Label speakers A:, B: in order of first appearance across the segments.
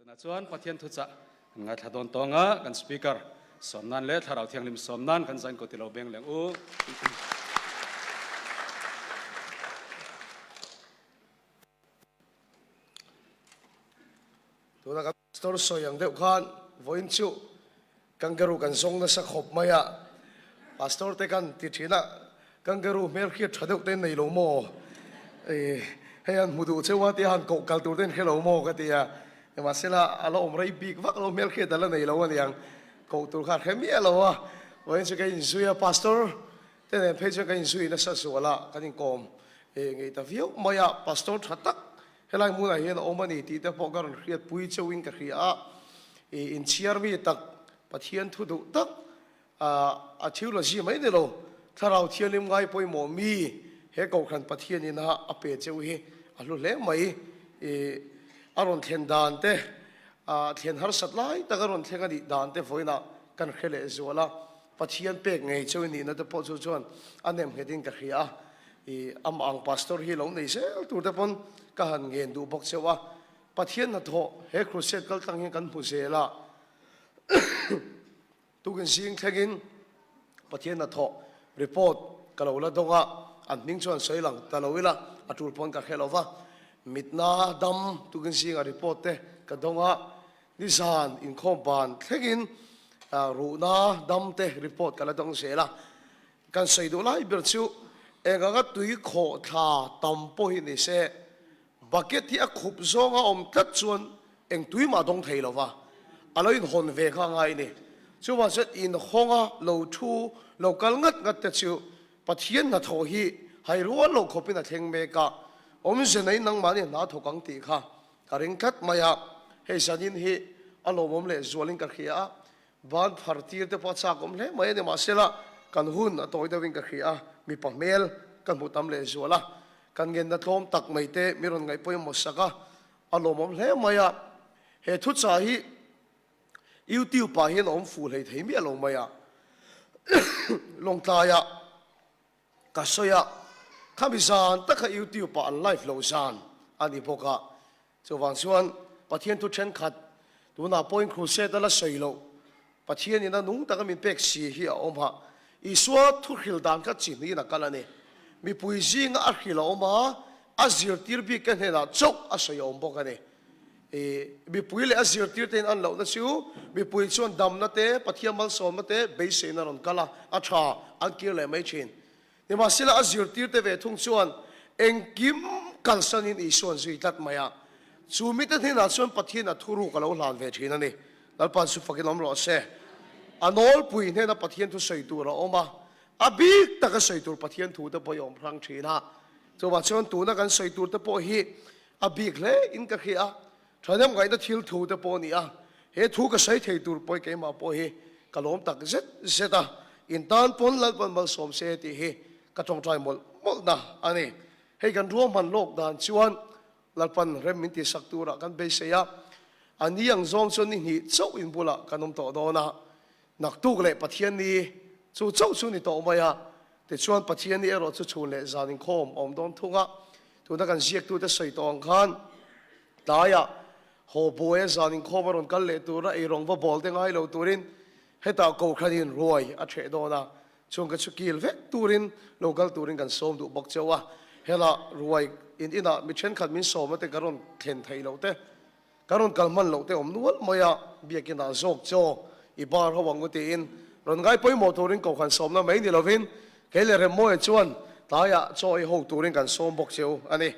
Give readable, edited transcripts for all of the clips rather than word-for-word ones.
A: Tunah chuan Pathian thuchah kan ngaithla dawn tawng a, kan Speaker sawm nan leh Thlarau Thianghlim sawm nan kan zain ko ti lo beng leng u.
B: Tuna kan Pastor sawi ang deuh khan vawiin chu Kangaroo kan zawng nasa khawp mai a, Pastor te kan ti thin a, Kangaroo hmelhriat tha deuh te nei lo maw? Hei an hmu duh cheu a tia han koh kal tur te an hre lo maw ka ti a, nimahsela a la awm rei bik vak lo, hmelhriat a la nei lo aniang, koh tur kha a hre miah lo a, vawiin chu ka inzui a, Pastor te nen phei chuan ka inzui nasa zual a, kan inkawm ngei ta viau mai a, Pastor tha tak Helai hmunah hian a awm a ni tih te pawh ka rawn hriatpui cheuhin ka hria a, i inchhiar mi tak, Pathian thu duh tak, a theology mai ni lo, Thlarau Thianghlim ngai pawimawh mi he Kohhran Pathian ina a pe cheu hi a hlu hle mai. I a rawn thlen dan te, thlen harsat lai tak a rawn thleng a nih dan te vawiinah kan hre leh zual a, Pathian pek ngei cheu i nihna te pawh chu chuan a nem nghetin ka hria a. I amah ang pastor hi lo nei zel tur te pawn ka han ngen duh bawk cheu a, Pathian hnathawh he crusade kal tlang hian kan hmu zel a, tukin zing thlengin Pathian hnathawh report ka lo la dawng a, an hming chuan sawi lang ta lo ila a tul pawn ka hre lo va, mitna dam tukin zinga report te ka dawng a, nizan inkhawm ban thlengin ruhna dam te report ka la dawng zel a. Kan sawi duh lai ber chu eng anga tui khawh thla tam pawh hi ni se, bucket hi a khup zawnga awm tlat chuan eng tui mah dawng thei lo va, a lo inhawn ve kha ngai ni. Chuvang chuan inhawnga lo thu lo kal ngat ngat te chu Pathian hnathawh hi hai rual loh khawpin a thleng mek a, awmze nei nangmahni hna thawk ang tih kha ka ring tlat mai a, hei zanin hi a lawmawm leh zualin ka hria a, Van phar tir te pawh a chak awm hle mai a ni, mahsela kan hun a tawi deuhin ka hria a, mipa hmel ka hmu tam leh zual a, kan ngenna tlawm tak mai te mi rawn ngaih pawimawh sak a, a lawmawm hle mai a, he thuchah hi YouTube ah hian a awm fuh hlei thei miah lo mai a, Lawngtlaiah ka sawi a, khami zan taka YouTube ah an live lo zan a ni bawk a, Chuvang chuan Pathian thu thenkhat tunah pawhin crusade a la sawi loh, Pathian in a nung taka min pek si hi a awm a. Isua thu hril dan kha chi hnihin a kal a ni. Mipui zinga a hril a awm a, a zirtir bik te hnenah chauh a sawi a awm bawk a ni. I mipui leh a zirtir te in an lohna chu mipui chuan damna te, Pathian malsawmna te beiseina rawn kal a, a tha an kir leh mai thin. Nimahsela a zirtirte ve thung chuan engkim kalsanin Isua an zui tlat mai a, chu mite hnenah chuan Pathian a thuruk a lo hlan ve thin a ni. Lalpa'n su fakin awm rawh se. A nawlpui hnena Pathian thu sawi tur a awm a, a bik taka sawi tur Pathian thu te pawh i awm hrang thin a. Chuvang chuan tuna kan sawi tur te pawh hi a bik hle in ka hria a, Thahnem ngaihna thil thu te pawh a ni a, he thu ka sawi thei tur pawh keimah pawh hi ka lawm tak zet zet a, in tan pawn Lalpan malsawm se tih hi ka tawngtai mawlh mawlhna a ni. Hei kan ruahman lawk dan chuan Lalpan rem min tihsak turah kan beisei a, a ni ang zawng chuan ni hnih chauh in bulah kan awm tawh dawn a, naktuk leh Pathian ni chu chauh chu ni tawh mai a, tichuan Pathian ni erawh chu chhun leh zan inkhawm a awm dawn thung a, tuna kan ziaktute sawi tawh ang khan Tlaiah haw buaia zan inkhawm a rawn kal leh tura eirawng va bawl te ngai lo turin hetah Kohhranin ruai a ṭheh dawn a, chung ka chu kil vek turin lo kal turin kan sawm duh bawk cheu a. Helah ruai in inah mi ṭhenkhat min sawmna te ka rawn thlen theih loh te, ka rawn kal hman loh te awm nual mai a, biakinah zawk chaw i bar ho ang u tiin rawn ngai pawimawh turin Kohhran sawmna mai ni lovin kei leh Remmawia chuan tlaiah chaw ei ho turin kan sawm bawk cheu a ni.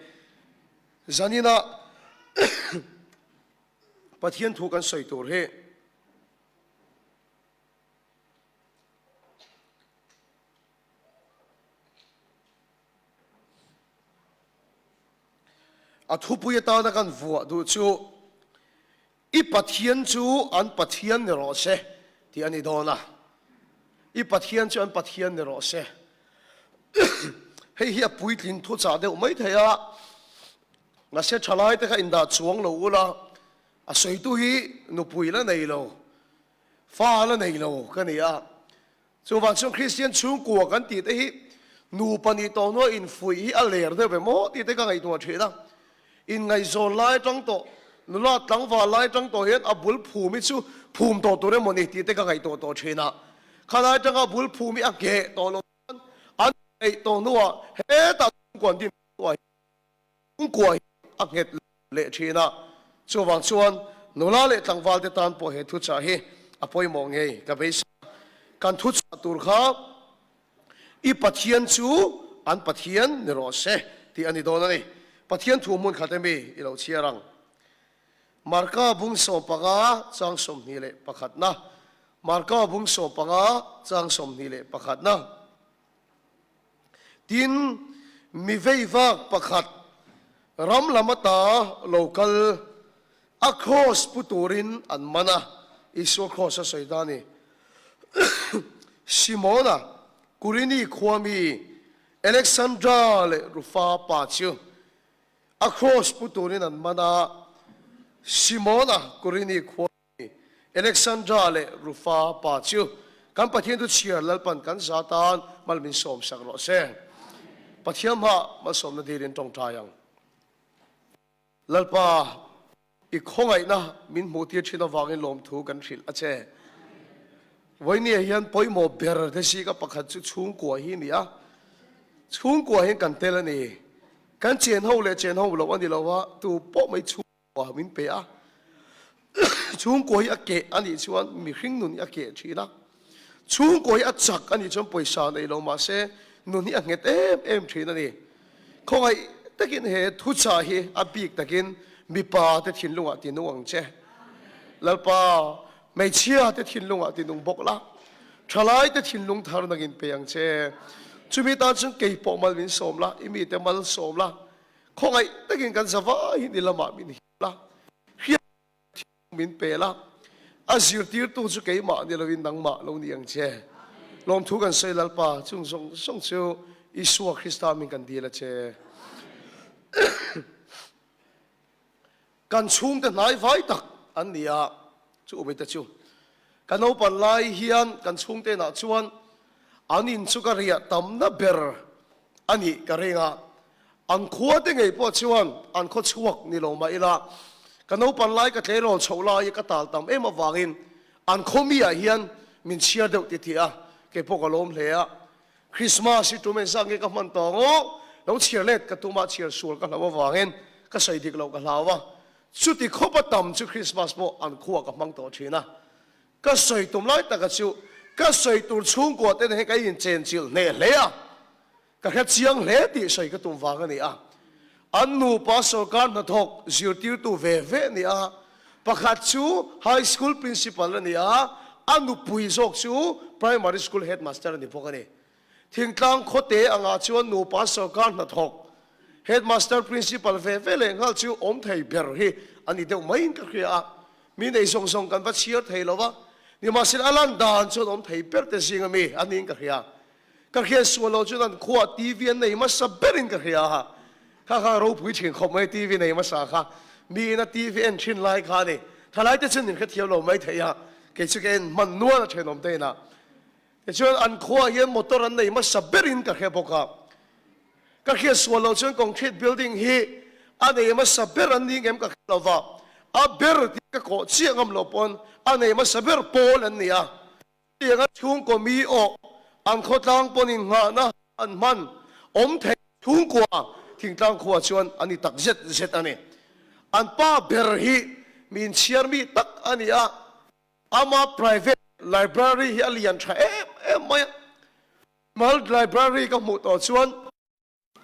B: Zanina Pathian thu kan sawi tur hi a thupui atana kan vuah duh chu I Pathian chu an Pathian ni rawh se tih a ni dawn a. I Pathian chu an Pathian ni rawh se. Hei hi a puitling thuchah deuh mai thei a, mahse thalaite kha indah chuang lo ula, a sawitu hi nupui la nei lo, fa la nei lo ka ni a. Chuvang chuan Kristian chhungkua kan tih te hi nupa nih tawh hnua infuih hi a ler deuh ve maw tih te ka ngaihtuah thin a. Inngaihzawn lai atang tawh Nula tlangval lai atang tawh hian a bul phum hi chu phum tawh tur emaw ni tih te ka ngaihtuah tawh thin a. Khalai atanga bul phum hi a ngheh tawh lo chuan an neih tawh hnuah hetah chhungkua an din hnuah hian chhungkua hi a nghet leh thin a. Chuvang chuan nula leh tlangval te tan pawh he thuchah hi a pawimawh ngei ka beisei a. Kan thuchah tur kha I Pathian chu an Pathian ni rawh se tih a ni dawn a ni. Pathian thu hmun khat emi i lo chhiar ang. Marka bung 15 chang 21 na Marka bung 15 chang 21 na Tin, mi veivak pakhat ram lam ata lo kal a kraws pu turin an man a, Isua kraws a sawi ta a ni. Simona, Kurini khua mi Alexandra leh Rufa pa chu a kraws pu turin an man a, Simona, Kurini khua mi Alexandra leh Rufa pa chu kan Pathian thu chhiar Lalpan kan za tan mal min sawmsak rawh se. Pathian hmah malsawmna dilin tawngtai ang. Lalpa, i khawngaihna min hmuhtir thin avangin lawmthu kan hrilh a che. Vawinia hian pawimawh ber te zika pakhat chu chhungkua hi a ni a, chhungkua hian kan tel a ni. Kan chen ho leh chen ho loh a ni lo a, tu pawh mai chhungkua min pe a. Chhungkua hi a keh a nih chuan mihring nun hi a keh thin a, chhungkua hi a chak a nih chuan pawisa nei lo mahse nun hi a nghet em em thin a ni. Khawngaih takin he thuchah hi a bik takin mipa te thinlungah ti nung ang che. Lalpa, hmeichhia te thinlungah ti nung bawk la, thalai te thinlung thar nangin pe ang che. Chumi tan chuan kei pawh mal min sawm la, i mite mal sawm la, khawngaih takin kan zavaiin i lamah min hip la, hriat thinlung min pe la, a zirtirtu chu keimah ni loin nangmah lo ni ang che. Lawmthu kan sawi Lalpa, chung zawng zawng chu Isua Krista min kan dil a che. Kan chhungte hnai vai tak an ni a, chu umite chu. Ka naupan lai hian kan chhungte inah chuan an in chu ka riah tamna ber a nih ka ring a, an khua te ngei pawh chuan an khaw chhuak ni lo mah ila, ka naupan lai ka tleirawl chhoh lai ka tal tam em avangin an khaw mi ah hian min chhiar deuh titih a, kei pawh ka lawm hle a. Christmas hi tum engzah nge ka hman tawh ang aw, lo chhiar let ka tum a, chhiar sual ka hlau avangin ka sawi dik loh ka hlau a, chuti khawp a tam chu Christmas pawh an khuah ka hmang tawh thin a. Ka sawi tum lai taka chu ka sawi tur chhungkua te nen hian ka inchenchilh hneh hle a, ka hre chiang hle tih sawi ka tum vang a ni a. An nupa sorkar hnathawk zirtirtu ve ve a ni a, pakhat chu High School Principal a ni a, a nupui zawk chu Primary School Headmaster a ni bawk a ni. Thingtlang khawte angah chuan nupa sorkar hnathawk Headmaster, Principal ve ve leh nghal chu awm thei ber hi a ni deuh maiin ka hria a. Mi nei zawng zawng kan va chhiar thei lo va, nimahsela a lan dan chuan awm thei ber te zinga mi a niin ka hria. Ka hriat sual lo chuan an khuaah TV an nei hmasa berin ka hria a, kha kha ropui thin khawp mai TV nei hmasa kha. Miin a TV en thin lai kha a ni. Thalai te chuan min hrethiam lo mai thei a, kei chu ka en hman nual a thenawm te inah. Tichuan an khuaah hian motor an nei hmasa berin ka hre bawk a. Ka hriat sual lo chuan concrete building hi a nei hmasa ber an ni ngem ka hre lo va, a ber tih ka kawh chiah ngam lo pawn a nei hmasa ber pawl an ni a. Chutianga chhungkaw mi awh an khawtlang pawn innghahna an hman awm thei chhungkua thingtlang khua chuan an ni tak zet zet a ni. An pa ber hi mi inchhiar mi tak a ni a. Ama private library hi a lian tha em em mai a, Mal library ka hmuh tawh chuan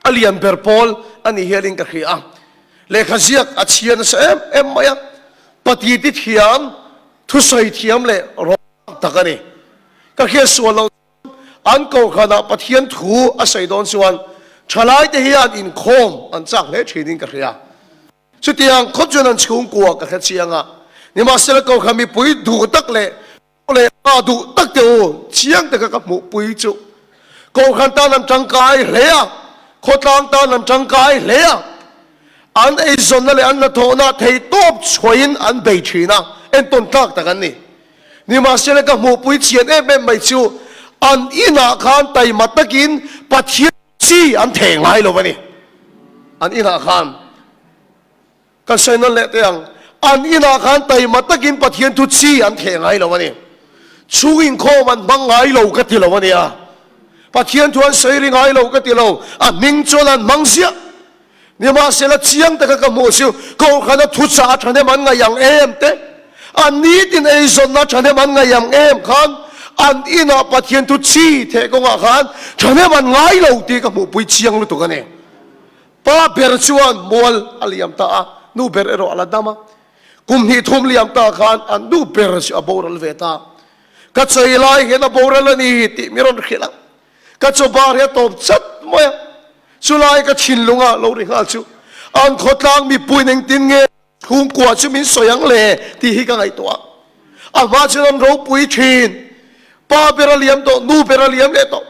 B: a lian ber pawl a ni hialin ka hria a, lehkha ziak a chhiar nasa em em mai a, patiti thiam, thusawi thiam leh rawng tak a ni. Ka hriat sual loh chuan an kohhranah Pathian thu a sawi dawn chuan thalaite hian inkhawm an chak hle thinin ka hria. Chutiang khawp chuan an chhungkua ka hre chiang a, nimahsela kohhran mipui duh tak leh thaw leh pa duh tak te u chiang taka ka hmuhpui chu kohhran tan an tangkai hle a, khawtlang tan an tangkai hle a, an eizawnna leh an hnathawhna theihtawp chhuahin an bei thin a, entawn tlak tak an ni. Nimahsela ka hmuhpui chian em em mai chu an inah khan taima takin Pathian Chi an theh ngai lo a ni. An inah khan kan sawi nawn leh teh ang. An inah khan taima takin Pathian thu chi an theh ngai lo a ni. Chhung inkhawm an hmang ngai lo ka ti lo a nia. Pathian thu an sawi ri ngai lo ka ti lo. A hming chuan an hmang ziah. Nimahsela chiang taka ka hmuh chu Kohhrana thuchah a thahnem an ngaih ang em te, an nitin eizawnna a thahnem an ngaih ang em khan an inah Pathian thu chi theh kawngah khan thahnem an ngai lo tih ka hmuhpui chiang lutuk a ni. Pa ber chuan mual a liam ta a, nu ber erawh a la dam a. Kum hnih thum liam ta khan an nu ber chu a boral ve ta. Ka chei lai hian a boral a ni tih mi rawn hrilh a. Ka chaw bar hi a tawp chat mai a, chulai ka thinlunga lo ri nghal chu an khawtlang mipuiin engtin nge chhungkua chu min sawi ang le tih hi ka ngaihtuah a. A hma chuan an ropui thin, pa ber a liam tawh, nu ber a liam leh tawh,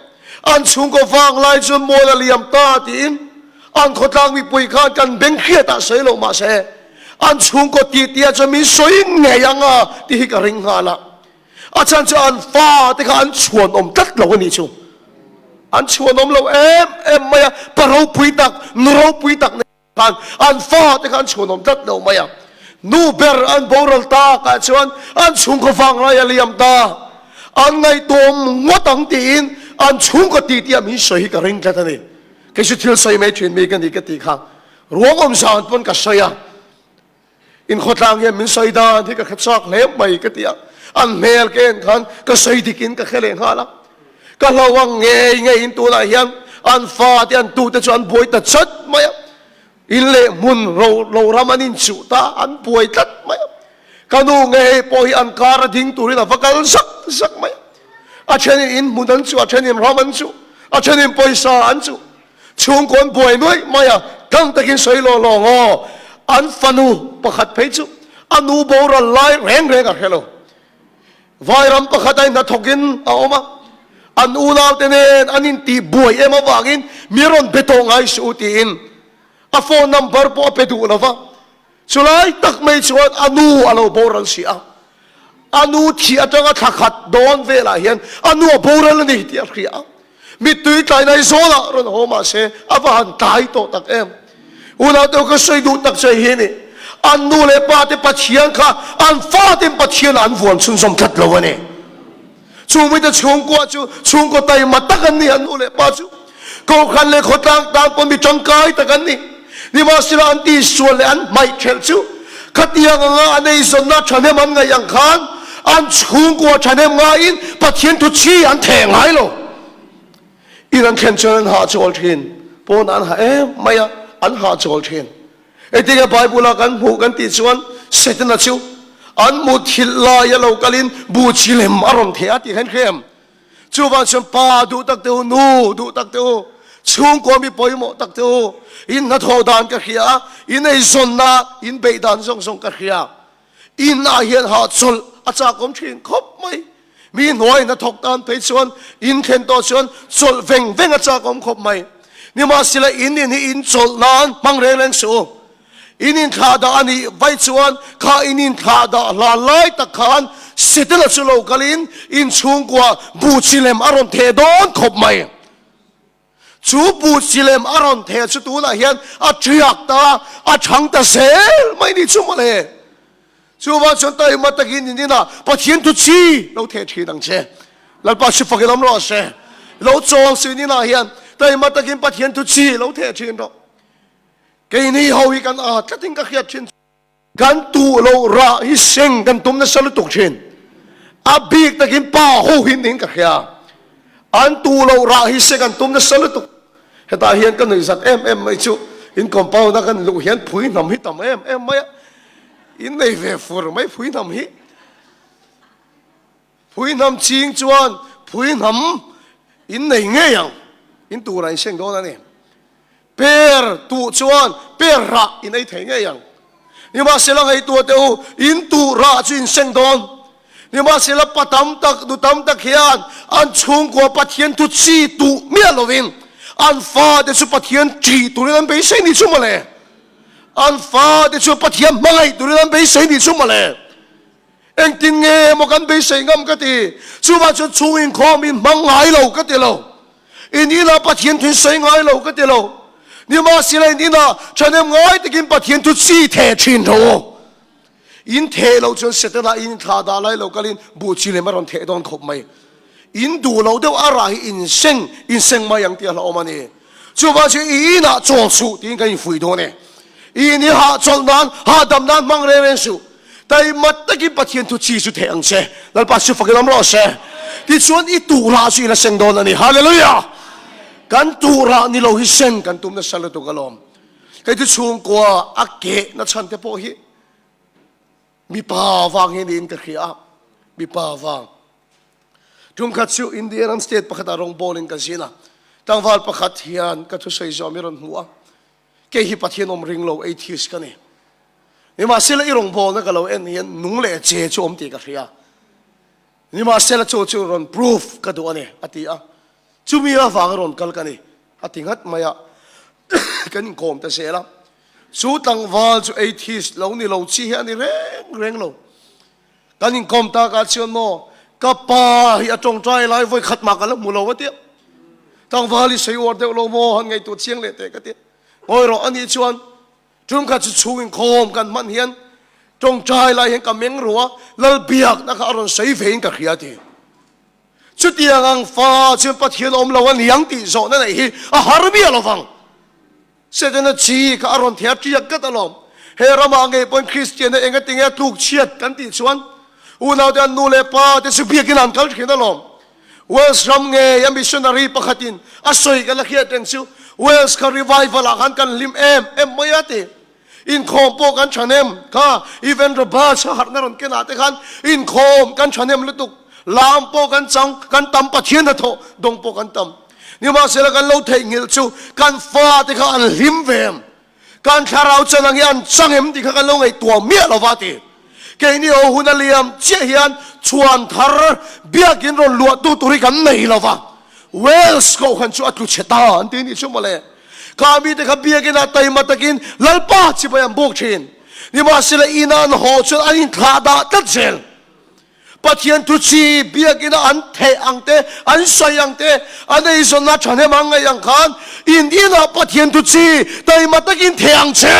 B: an chhungkaw vang lai chuan mual a liam ta tiin an khawtlang mipui khan kan beng hriatah sawi loh mahse an chhungkaw tihtiah chuan min sawi ngei ang a tih hi ka ring nghal a. A chhan chu an fa te kha an chhuanawm tlat lo a nih chu. An chhuanawm lo em em mai a, pa ropui tak, nu ropui tak nei khan an fa te kha an chhuanawm tlat lo mai a. Nu ber an boral tak ah chuan an chhungkaw vanglai a liam ta. An ngaihtuahawm ngawt ang tiin an chhungkaw titi ah min sawi hi ka ring tlat a ni. Kei chu thil sawi mai thin mi ka ni ka tih kha ruangawm zan pawn ka sawi a. Inkhawtlang hian min sawi dan hi ka hre chak hle mai ka ti a, an hmel ka en khan ka sawi dik in ka hre leh nghal a. Ka hlo ang ngei ngei in tunah hian an fa te an tu te chu an buai ta chat mai a, in leh hmun ro lo ram an inchuh ta an buai tlat mai a. Ka nu ngei pawh hi an kar a ding turin a va kal zak zak mai a. A thenin in hmun an chuh, a thenin ram an chuh, a thenin pawisa an chuh. Chhungkaw an buai nuaih mai a, tlang takin sawi lawh lawng aw. An fanu pakhat phei chu a nu boral lai reng reng a hre lo. Vairam pakhat a inhnathawkin a awm a, an unaute nen an intih buai em avangin mi rawn be tawh ngai suh u tiin a phone number pawh a pe duh lo va. Chulai tak mai chuan a nu a lo boral si a, a nu thih atanga thla khat dawn velah hian a nu a boral a ni tih a hria a, mittui tlaina hi zawlah rawn haw mah se a va han tlai tawh tak em. Unau te ka sawi duh tak che hi ni, an nu leh pa te Pathian kha an faten Pathianah an vuan chhunzawm tlat lo a ni. Chhungmite chhungkua chu chhungkaw taima tak an ni, an nu leh pa chu Kohhran leh khawtlang tan pawh mi tangkai tak an ni. Nimahsela an tihsual leh an hmaih thelh chu khatiang anga an eizawnna thahnem an ngaih ang khan an chhungkua thahnem ngaiin Pathian thu chhi an theh ngai lo. In an thlen chuan an hahchawl thin, pawn an hah em mai a, an hahchawl thin. Engtinge Bible-a kan hmuh kan tih chuan Setana chu an muthilh laia lo kalin bu chi lem a rawn theh a tih khan hria em? Chuvang chuan pa duh tak te u, nu duh tak te u, chhungkua mi pawimawh tak te u, in hnathawh dan ka hria a, in eizawnna, in beih dan zawng zawng ka hria. Inah hian hahchawlh a chakawm thin khawp mai. Mi hnuai hnathawk tan phei chuan in thlen tawh chuan chawlh veng veng a chakawm khawp mai. Nimahsela in in hi in chawlh nan hmang reng reng suh u. In inthlah dah a nih vaih chuan kha in inthlah dah hlan lai tak khan Setela chu lo kalin in chhungkua buh chi lem a rawn theh dawn khawp mai. Chu buh chi lem a rawn theh chu tunah hian a ṭiak ta, a ṭhang ta zel mai ni chu mawle. Chuvang chuan taima takin in inah Pathian thu chi lo theh thin ang che. Lalpa hri fakin awm rawh se. Lo chawl sin inah hian taima takin Pathian thu chi lo theh thin rawh. Keini ho hi kan aa tlatin ka hriat thin. Kan tuh loh rah hi seng kan tum nasa lutuk thin. A bik takin pa ho hi niin ka hria. An tuh loh rah hi seng an tum nasa lutuk. Hetah hian ka nuihzat em em mai chu in compound a kan luh hian phui hnam hi tam em em mai a. In nei ve fur mai phui hnam hi. Phui hnam ching chuan phui hnam in nei ngei ang. In turah in seng dawn a ni. Per tuh chuan per rah in ei thei ngei ang. Nimahsela ngaihtuah teh u, in tuh rah chu in seng dawn. Nimahsela pa tam tak, nu tam tak hian an chhungkua Pathian thu chi tuh miah lovin an fate chu Pathian ṭih turin an beisei ni chu mawle. An fate chu Pathian hmangaih turin an beisei ni chu mawle. Engtin nge maw kan beisei ngam ka ti. Chuvang chuan chhung inkhawm in hmang ngai lo ka ti lo. In inah Pathian thu in sawi ngai lo ka ti lo. Nimahsela in inah thahnem ngai takin Pathian thu chi theh thin tho u. In theh loh chuan Setana in thla dah lai lo kalin buh chi lem a rawn theh dawn khawp mai. In duh loh deuh a rah hi in seng in seng mai ang tih a hlauhawm a ni. Chuvang chu i inah chawl suh tiin kan infuih dawn e. I in i hahchawlh nan, hahdam nan hmang reng reng suh. Taima takin Pathian thu chi chu theh ang che. Lalpa chu fakin awm rawh se. Tichuan i tuhrah chu i la seng dawn a ni. Hallelujah! Kan tuhrah ni lo hi seng kan tum nasa lutuk alawm. Kei chu chhungkua a keh na chhan te pawh hi mipa vang hi niin ka hria a, mipa vang. Tumkhat chu India ram state pakhatah rawngbawl in ka zin a, tlangval pakhat hian ka thusawi zawm i rawn hmu a, kei hi Pathian awm ring lo atheist ka ni. Nimahsela i rawngbawlna ka lo en hian nung leh che chu awm tih ka hria. Nimahsela chu chu rawn proof ka duh a ni, a ti a. Chumi avanga rawn kal ka ni, a ti nghat mai a. Kan inkawm ta zel a. Chu tlangval chu atheist lo ni lo chi hi a ni reng reng lo. Kan inkawm takah chuan maw, ka pa hi a tawngtai lai vawi khat mah ka la hmu lo a tia. Tlangval hi sawi uar deuh lo maw, han ngaihtuah chiang leh teh ka tia. Ngawi rawh a nih chuan tumkhat chu chhung inkhawm kan hman hian tawngtai lai hian ka meng ru a, Lalbiakna kha a rawn sawi vein ka hria a ti. Chutiang ang fa chuan Pathian awm lo a niang tih zawhna neih hi a har miah lo vang. Setana chi kha a rawn thei a tiak gat alawm. He ramah ngei pawhin Kristianna eng ati nge a tluk chhiat kan tih chuan unaute an nu leh pa te chu biakin an kal thin alawm. Wales ram ngei a missionary pakhatin a sawi kan la hriat reng chu Wales kha revival ah khan kan hlim em em mai a ti. Inkhawm pawh kan thahnem kha Even Roberts kha harhna rawn kenah te khan inkhawm kan thahnem lutuk. Lam pawh kan chang, kan tam Pathian hnathawh dawng pawh kan tam. Nimahsela kan lo theihnghilh chu kan fate kha an hlim ve em? Kan thlarau chan ang hi an chang em tih kha kan lo ngaihtuah miah lo va ti. Keini ho hun a liam chiah hian chhuan thar biakin rawn luahtu tur hi kan nei lo va. Wales kohhran chu a tlu chhe ta an ti nih chu mawle. Kha mite kha biakin ah taima takin Lalpa chibai an buk thin. Nimahsela ina an haw chuan an inthlah dah tlat zel. Pathian thu chi biakina an theih ang te, an sawi ang te, an eizawnna thahnem ang ngaih ang khan in inah Pathian thu chi taima takin theh ang che.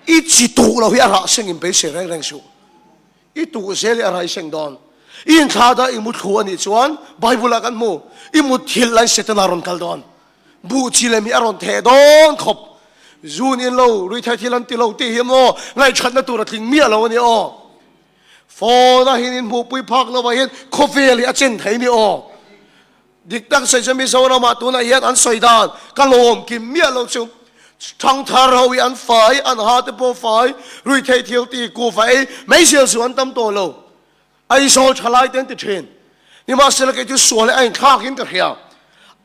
B: I chi tuh lo hi a rah seng in beisei reng reng suh. I tuh zel hi a rah i seng dawn. I inthla dah i muthlu a nih chuan Bible ah kan hmu, i mutthilh lai Setana rawn kal dawn. Buh chi lem hi a rawn theh dawn khawp. Zun in lo, ruihtheih thil an ti lo tih hi maw ngaihṭhatna tur a tling miah lo a ni aw. Phone a hin in hmuhpui phak lo ah hian khawvel hi a chen thei ni aw. Dik tak sawi chuan Mizoram ah tunah hian an sawi dan ka lawm kim miah lo chu. Thangthar ho hi an fai, an ha te pawh fai, ruihtheih thil ti kuhva ei mai zel chu an tam tawh lo. Aizawl thalai te an ti thin. Nimahsela kei chu sual hi a inthlak in ka hria.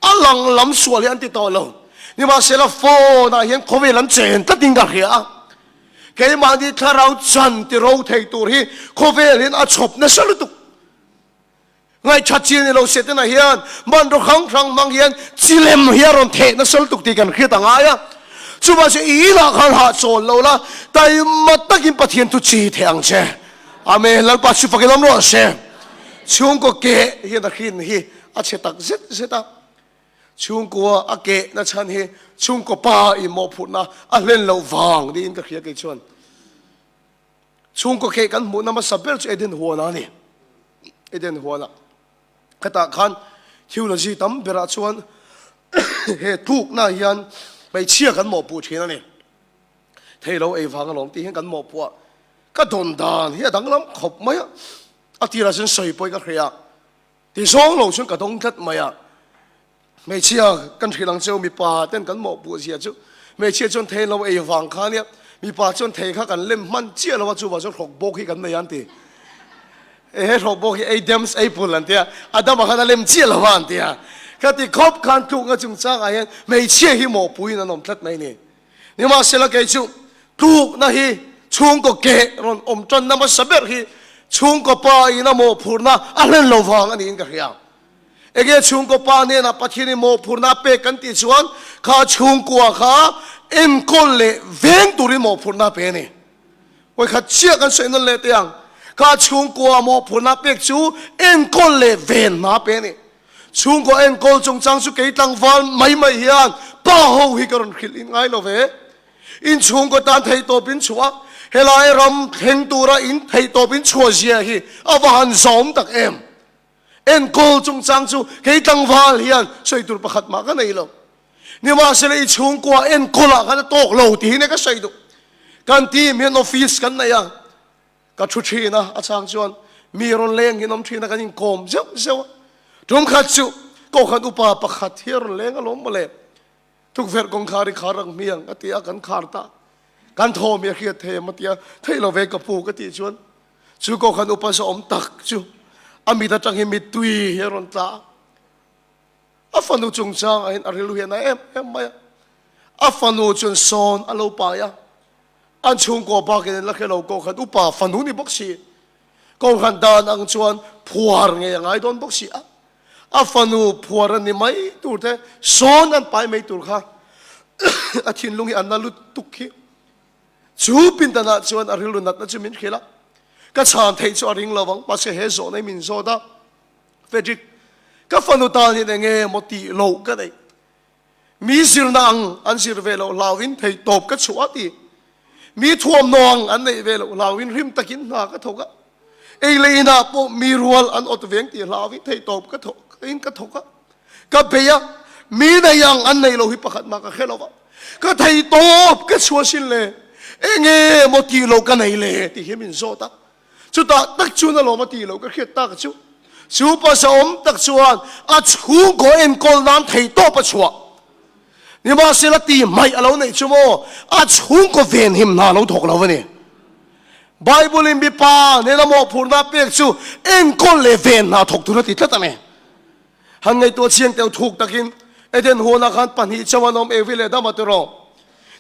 B: A lang lam sual hi an ti tawh lo. Nimahsela phone ah hian khawvel an chen tlat in ka hria a. Keimahni thlarau chan ti ro thei tur hi khawvel hian a chhawp nasa lutuk. Ngaihṭhat chi a ni lo Setana hian hmanraw hrang hrang hmang hian chi lem hi a rawn theh nasa lutuk tih kan hriat a ngai a. Chuvang chu i inah khan hahchawl lo la, taima takin Pathian thu chi theh ang che. Amen. Lalpa chu fakin awm rawh se. Chhungkaw keh hian a hrin hi a chhe tak zet zet a. Chhungkua a keh na chhan hi chhungkaw pa in mawhphurhna a hlen loh vang niin ka hria kei chuan. Chhungkaw keh kan hmuhna hmasa ber chu Eden huanah a ni. Eden huanah. Khatah khan theology tam berah chuan he tlukna hian hmeichhia kan mawhpuh thin a ni. Thei lo ei vang alawm tih hian kan mawhpuh a. Ka dawn dan hi a danglam khawp mai a. A tirah chuan sawi pawhin ka hria. Ti zawng lo chuan ka dawng tlat mai a, hmeichhia kan hrilh ang cheu mipa ten kan mawhpuh zia chu hmeichhia chuan thei lo ei vang kha nia, mipa chuan thei kha kan lem hman chiah lo a chuvang chuan hrawk bawk hi kan nei a an ti. He hrawk bawk hi Adam's apple an tia, Adama khan a lem chiah lo a an tia. Ka ti khawp khan tlukna chungchangah hian hmeichhia hi mawhpuiin an awm tlat mai ni. Nimahsela kei chu tlukna hi chhungkaw keh rawn awm tanna hmasa ber hi chhungkaw pa in a mawhphurhna a hlen lo vang a niin ka hria. Enge chhungkaw pa hnenah Pathianin mawhphurhna a pek kan tih chuan kha chhungkua kha enkawl leh veng turin mawhphurhna a pe a ni. Vawikhat chiah kan sawi nawn leh teh ang. Kha chhungkua mawhphurhna a pek chu enkawl leh ven hna a pe a ni. Chhungkaw enkawl chungchang chu kei tlangval mai mai hian pa ho hi ka rawn hrilh in ngai lo ve. In chhungkaw tan theihtawp in chhuah a, Helai ram thleng tura in theihtawp in chhuah zia hi a va han zawm tak em. Enkawl chungchang chu kei tlangval hian sawi tur pakhat mah ka nei lo. Nimahsela i chhungkua enkawlah khan a tawk lo ti hi ka sawi duh. Kan team hian office kan nei a, ka thu thin a, a chang chuan mi rawn leng hian awm thin a, kan inkawm zeuh zeuh a. Tum khat chu Kohhran upa pakhat hi a rawn leng alawm mawle. Tukverh kawngkhar i khar ang hmiang a ti a, kan khar ta. Kan thawm hi a hriat thei em a ti a, theih lo ve ka pu ka tih chuan chu Kohhran upa zawhawm tak chu a mit atang hi mittui hi a rawn tla a. A fanu chungchangah hian a rilru hian a em em mai a. A fanu chuan sawn a lo pai a, an chhungkaw bakin an la hre lo Kohhran upa fanu ni bawk si. Kohhran dan ang chuan phuar ngei a ngai dawn bawk si a. A fanu phuar a ni mai tur te sawn an pai mai tur kha a thinlung hi a na lutuk hi. Chu pindanah chuan a rilru natna chu min hrilh a, ka chhan theih chu a ring lo vang, mahse he zawhna hi min zawt a, Frederick, ka fanu tan hian enge maw tih loh ka neih? Mi zirna ang an zir ve loh hlauhin thei tawp ka chhuah a ti. Mi thuamhnaw ang an neih ve loh hlauhin rim takin hna ka thawk a. Ei leh inah pawh mi rual an awt veng tih hlauhin thei tawp ka thawk in ka thawk a. Ka bei a, mi nei ang an neih loh hi pakhat mah ka hre lo va. Ka thei tawp ka chhuah sin le, enge maw tih loh ka nei le tih hi min zawt a. Chutah tak chuan a lawm a tih loh ka hriat tak chu chu pasa awm tak chuan a chhungkaw enkawl nan thei tawp a chhuah. Nimahsela ti hmaih a lo neih chu maw a chhungkaw venhim hna a lo thawk lo a ni. Bible in mipa nena mawhphurhna pek chu enkawl leh ven hna thawk tur a ti tlat a ni. Han ngaihtuah chiang teuh thuk takin Eden huanah khan pahnih chauh an awm Evi leh Adama tiraw?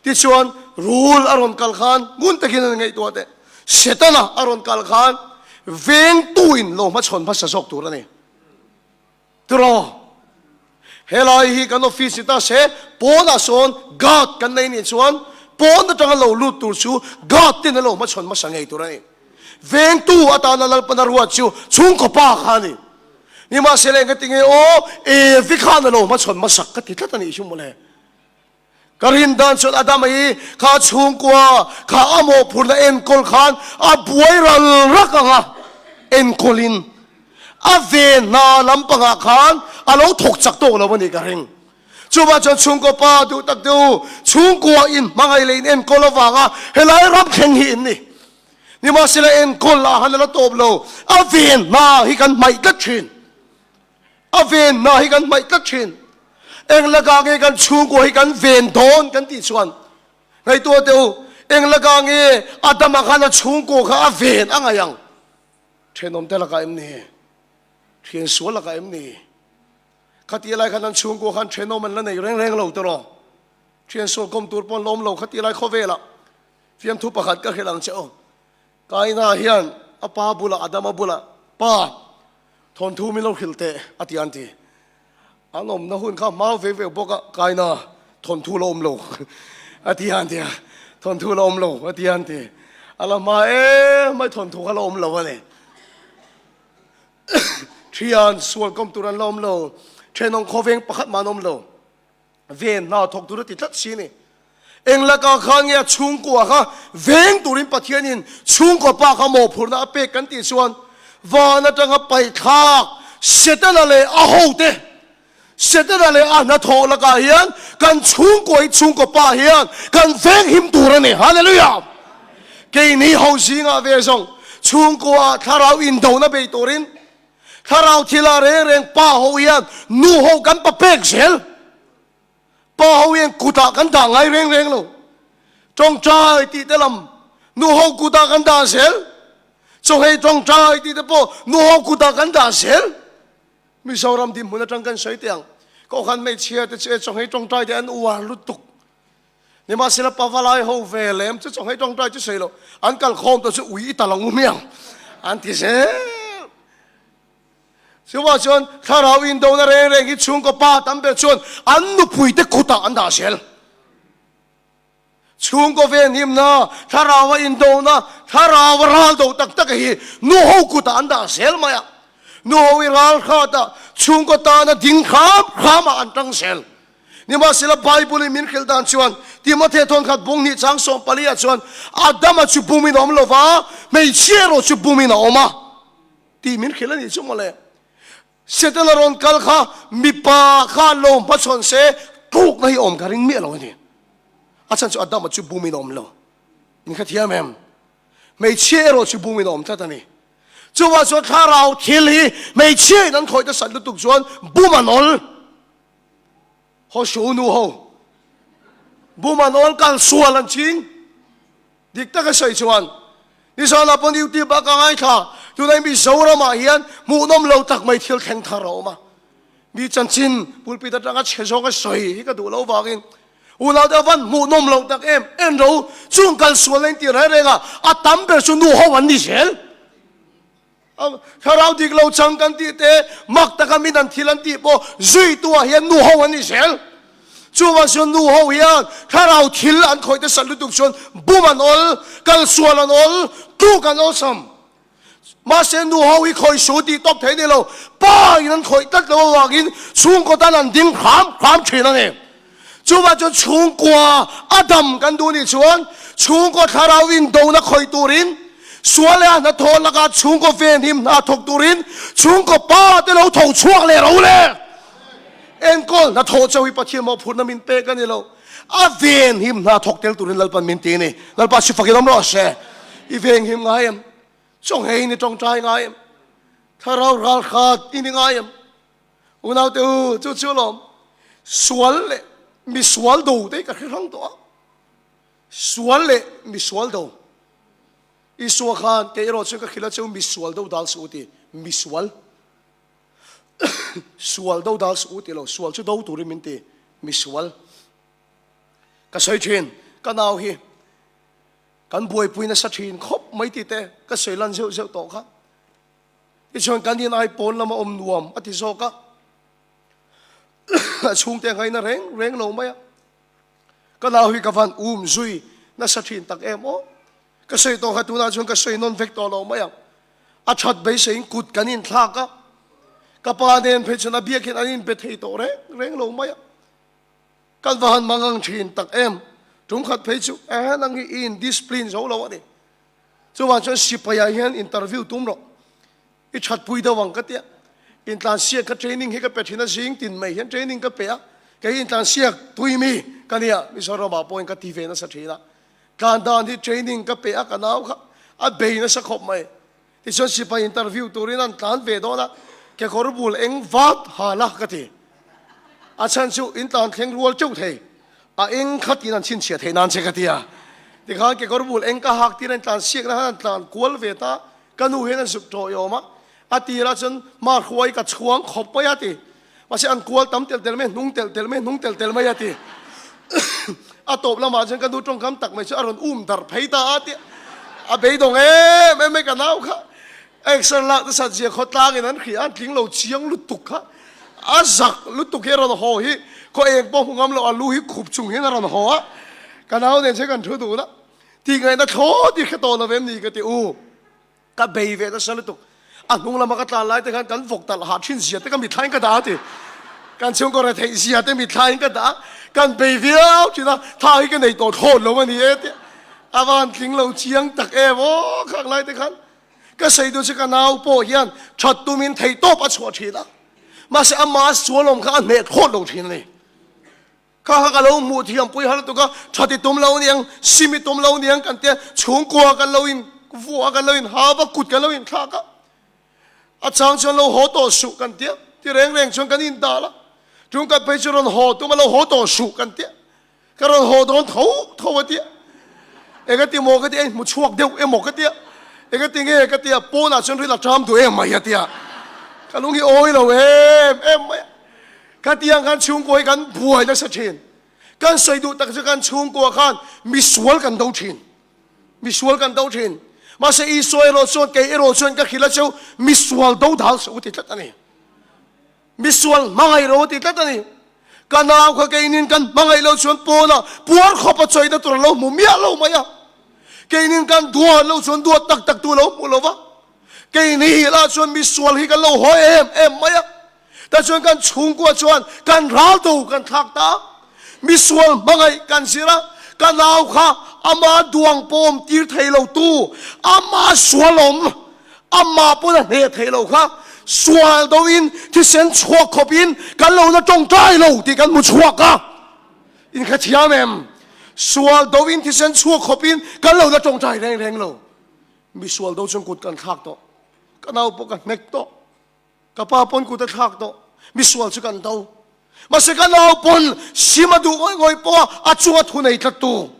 B: Tichuan rul a rawn kal khan ngun takin an ngaihtuah teh. Setana a rawn kal khan vengtuin lo hmachhawn hmasa zawk tur a ni. Tiraw? Helai hi kan office ni ta se pawnah sawn guard kan nei nih chuan pawn atanga lo lut tur chu guard ten a lo hmachhawn hmasa ngei tur a ni. Vengtu atana Lalpana ruat chu chhungkaw pa kha a ni. Nimahsela eng ka ti nge aw, Evi khan a lo hmachhawn hmasak ka ti tlat a nih hi mawle. Ka rin dan chuan Adama hi kha chhungkua kha a mawhphurhna enkawl khan a buai ral rak ang a, enkawlin a ve hna lampangah khan a lo thawk chak tawk lo a nih ka ring. Chuvang chuan chhungkaw pa duh tak te u, chhungkua in hmangaih leh in enkawl avanga helai ram thleng hi in ni. Nimahsela enkawl ah han a la tawp lo, a ven hna hi kan hmaih tlat thin. A ven hna hi kan hmaih tlat thin. Eng lakah nge kan chhungkua hi kan ven dawn kan tih chuan ngaihtuah teh u, eng lakah nge Adama khan a chhungkua kha a ven a ngaih ang? Thenawm te lakah em ni? Thian sual lakah em ni? Khatih lai khan an chhungkua khan thenawm an la nei reng reng lo tiraw? Thian sual kawm tur pawh an la awm lo khatih lai khawvelah. Fiamthu pakhat ka hrilh ang che aw. Kaina hian a pa bulah Adama bulah, Pa, thawnthu min lo hrilh teh, a ti an ti. An awmna hun kha hmau ve ve bawk a, Kaina, thawnthu la awm lo, a ti an ti a. Thawnthu la awm lo, a ti an ti. A la hma em mai thawnthu kha la awm lo a ni. Thian sual kawm tur an la awm lo, thenawm khawveng pakhat mah an awm lo. Ven hna thawk tur a ti tlat si a ni. Eng lakah khan nge a chhungkua kha veng turin Pathianin chhungkaw pa kha mawhphurhna a pek kan tih chuan van atanga paihthlak Setana leh a hote, Setana leh a hnathawh lakah hian kan chhungkua hi chhungkaw pa hian kan veng him tur a ni. Hallelujah! Keini ho zingah ve zawng chhungkua thlarau indona bei turin Thlarau thila reng reng pa ho hian nu ho kan pa pek zel. Pa ho hian kutah kan dah ngai reng reng lo. Tawngtai tih te lam nu ho kutah kan dah zel. Chawhei tawngtai tih te pawh nu ho kutah kan dah zel. Mizoram dinhmun atang kan sawi teh ang. Kohhran hmeichhia te chu e chawhei tawngtai te an uar lutuk. Nimahsela pavalai ho ve lem chu chawnghei tawngtai chu sawi loh, an kal khawm tawh chu ui i tal ang u hmiang an ti zel. Chuvah chuan thlarau indona reng reng hi chhungkaw pa tam ber chuan an nupuite kutah an dah zel. Chhungkaw venhimna, thlaraua indona, thlaraua ral do tak tak hi nuho kutah an dah zel mai a. Nuho i ral hrat a, chhungkaw tana ding hram hramah an tang zel. Nimahsela Bible-in min hrilh dan chuan Timothea thawnkhat bung hnih chang 14 ah chuan Adama chu bumin a awm lo va, hmeichhia erawh chu bumin a awm a tih min hrilh a nih chu mawle. Setana rawn kal kha mipa kha lo hmachhawn se tlukna hi awm ka ring miah lo a ni. A chhan chu Adama chu bumin a awm lo. In hrethiam em? Hmeichhia erawh chu bumin a awm tlat a ni. Chuvah chuan thlarau thil hi hmeichhia in an khawih nasat lutuk chuan bum an awl. Hoshu nu ho bum an awl kal sual an ching. Dik taka sawi chuan nizanah pawn YouTube ah ka ngaithla, tunah Mizoram ah hian hmuhnawm lo tak mai thil thleng thar a awm a. Mi chanchin pulpit atanga chhe zawnga sawi hi ka duh loh vangin Unau te avan hmuhnawm loh tak em en ro chung kal sual na in ti reng reng a, a tam ber chu nu ho an ni zel. Thlarau dik lo chang kan tih te mak taka min an thil an tih pawh zui tu ah hian nu ho an ni zel. Chuvang chuan nu ho hian thlarau thil an khawih te sat lutuk chuan bum an awl, kal sual an awl, tluk an awlsam. Mahse nu ho hi khawih su tih tawp thei ni lo, pa in an khawih tlat lo avangin chhungkaw tan an ding hram hram thin a ni. Chuvang chuan chhungkua a dam kan duh nih chuan chhungkaw thlarau indona khawih turin, sual leh a hnathawh lakah chhungkaw venhim hna thawk turin chhungkaw pa te lo tho chhuak leh ro le. Enkawl hnathawh chauh hi Pathian mawhphurhna min pek a ni lo. A venhim hna thawk tel turin Lalpan min ti a ni. Lalpa si fakin awm rawh se. I venghim ngai em? Chawnghei ni tawngtai ngai em? Thlarau ralkhat i ni ngai em? Unaute u, chu chu lawm. Sual leh misual do te hi ka hre hrang tawh a. Sual leh misual do. Isua khan kei erawh chuan ka hrilh a che u misual do dal suh u ti. Misual. Sual do dal suh u ti lo. Sual chu do turin min ti. Misual. Ka sawi thin, ka nau hi kan buaipui nasa thin khawp mai tih te ka sawi lan zeuh zeuh tawh kha. Tichuan kan in ai pawn lama awm nuam a ti zawk a, a chhungte a ngaina reng reng lo mai a. Ka nau hi ka van um zui nasa thin tak em aw. Ka sawi tawh kha tunah chuan ka sawi nawn vek tawh lo mai ang. A that beiseiin kut kan inthlak a, ka pa nen phei chuan a biakhin an inbe thei tawh reng reng lo mai a. Kan va han mangang thin tak em. Tum khat phei chu eh nang hi i indiscipline zo lo a ni. Chuvang chuan sipaiah hian interview tum rawh. I thatpui deuh ang ka tia. Intlansiak kha training hi ka pe thin a, zing tin mai hian training ka pe a. Kei intlansiak tui mi ka nia, Mizoramah pawhin ka ti ve nasa thin a. Tlan dan hi training ka pe a, ka nau kha a bei nasa khawp mai. Tichuan sipai interview turin an tlan ve dawn a, kekawr bul eng vat ha la ka ti. A chhan chu in tlan thleng rual teuh thei, a eng khat in an chhinchhiah theih nan che ka ti a. Tikhan kekawr bul eng ka hak tir a, in tlan siakna khan an tlan kual ve ta, ka nu hian an zuk tawh i awm a. A tirah chuan hmarhuai ka chhuang khawp mai a ti. Mahse an kual tam telh telh mai, hnung telh telh mai, hnung telh telh mai a ti. A tawp lamah chuan ka nu tawngkam tak mai chu a rawn um darh phei ta a tia. A beidawng em em mai ka nau kha. Exer lak nasa zia khawtlangin an hria a, an tling lo chiang lutuk kha. A zak lutuk hi a rawn haw hi khaw eng pawh hmu ngam lo, a lu hi khup chung hian a rawn haw a. Ka nau nen chuan kan thu dun a, Tihngaihna thlawt i hre tawh lo em ni ka ti u. Ka bei ve nasa lutuk. A hnung lama ka tlan lai te khan kan vawk talh hah thin zia te ka mithlain ka dah a ti. Kan chhungkaw retheih zia te mithlain ka dah a, kan bei viau thin a, tha hi ka nei tawh thlawt lo a ni e tia. A van tling lo chiang tak em aw khang lai te khan. Ka sawi duh chu ka nau pawh hian that tumin theihtawp a chhuah thin a, mahse ama sualawm kha a hneh thlawt lo thin a ni. Kha kha ka lo hmuh thiam pui har lutuk a, tha ti tum lo niang, sim i tum lo niang kan tia, chhungkua kan lo in vuah a, kan lo in hau a, kut kan lo in thlak a, a chang chuan lo haw tawh suh kan tia, ti reng reng chuan kan in dal a, tum khat phei chu rawn haw tum a lo haw tawh suh kan tia, ka rawn haw dawn tho tho a tia, eng ati maw ka tia, hmu chhuak deuh emaw ka tia, eng ati nge ka tia, pawnah chuan ril a ṭam duh em mai a tia, ka lung hi awi lo em em mai a. Khatiang khan chhungkua hi kan buai nasa thin. Kan sawi duh tak chu kan chhungkua khan misual kan do thin. Misual kan do thin. Mahse Isua erawh chuan kei erawh chuan ka hrilh a cheu misual do dal suh u ti tlat a ni. Misual hmangaih ro ti tlat a ni. Ka nau kha keinin kan hmangaih lo chuan pawnah puar khawp a chawina tur a lo hmu miah lo mai a. Keinin kan duat lo chuan duat tak tak tu a lo hmu lo va. Keini hi lah chuan misual hi kan lo haw em em mai a. Tichuan kan chhungkua chuan kan ral do kan thlak ta. Misual hmangaih kan zir a, ka nau kha ama duang pawm tir thei lo tu, ama sual awm, ama pawn a hneh thei lo kha sual do in thisen chhuak khawp in kan lo la tawngtai lo tih kan hmu chhuak a. In kha thiam em? Sual do in thisen chhuak khawp in kan lo la tawngtai reng reng lo. Misual do chuan kut kan thlak tawh. Ka nau pawh ka hnek tawh. Ka pa pawn kut a thlak tawh. Misual chu kan do. Mahse ka nau pawn sim a duh ngawih ngawih pawh a, a chunga thu nei tlat tu.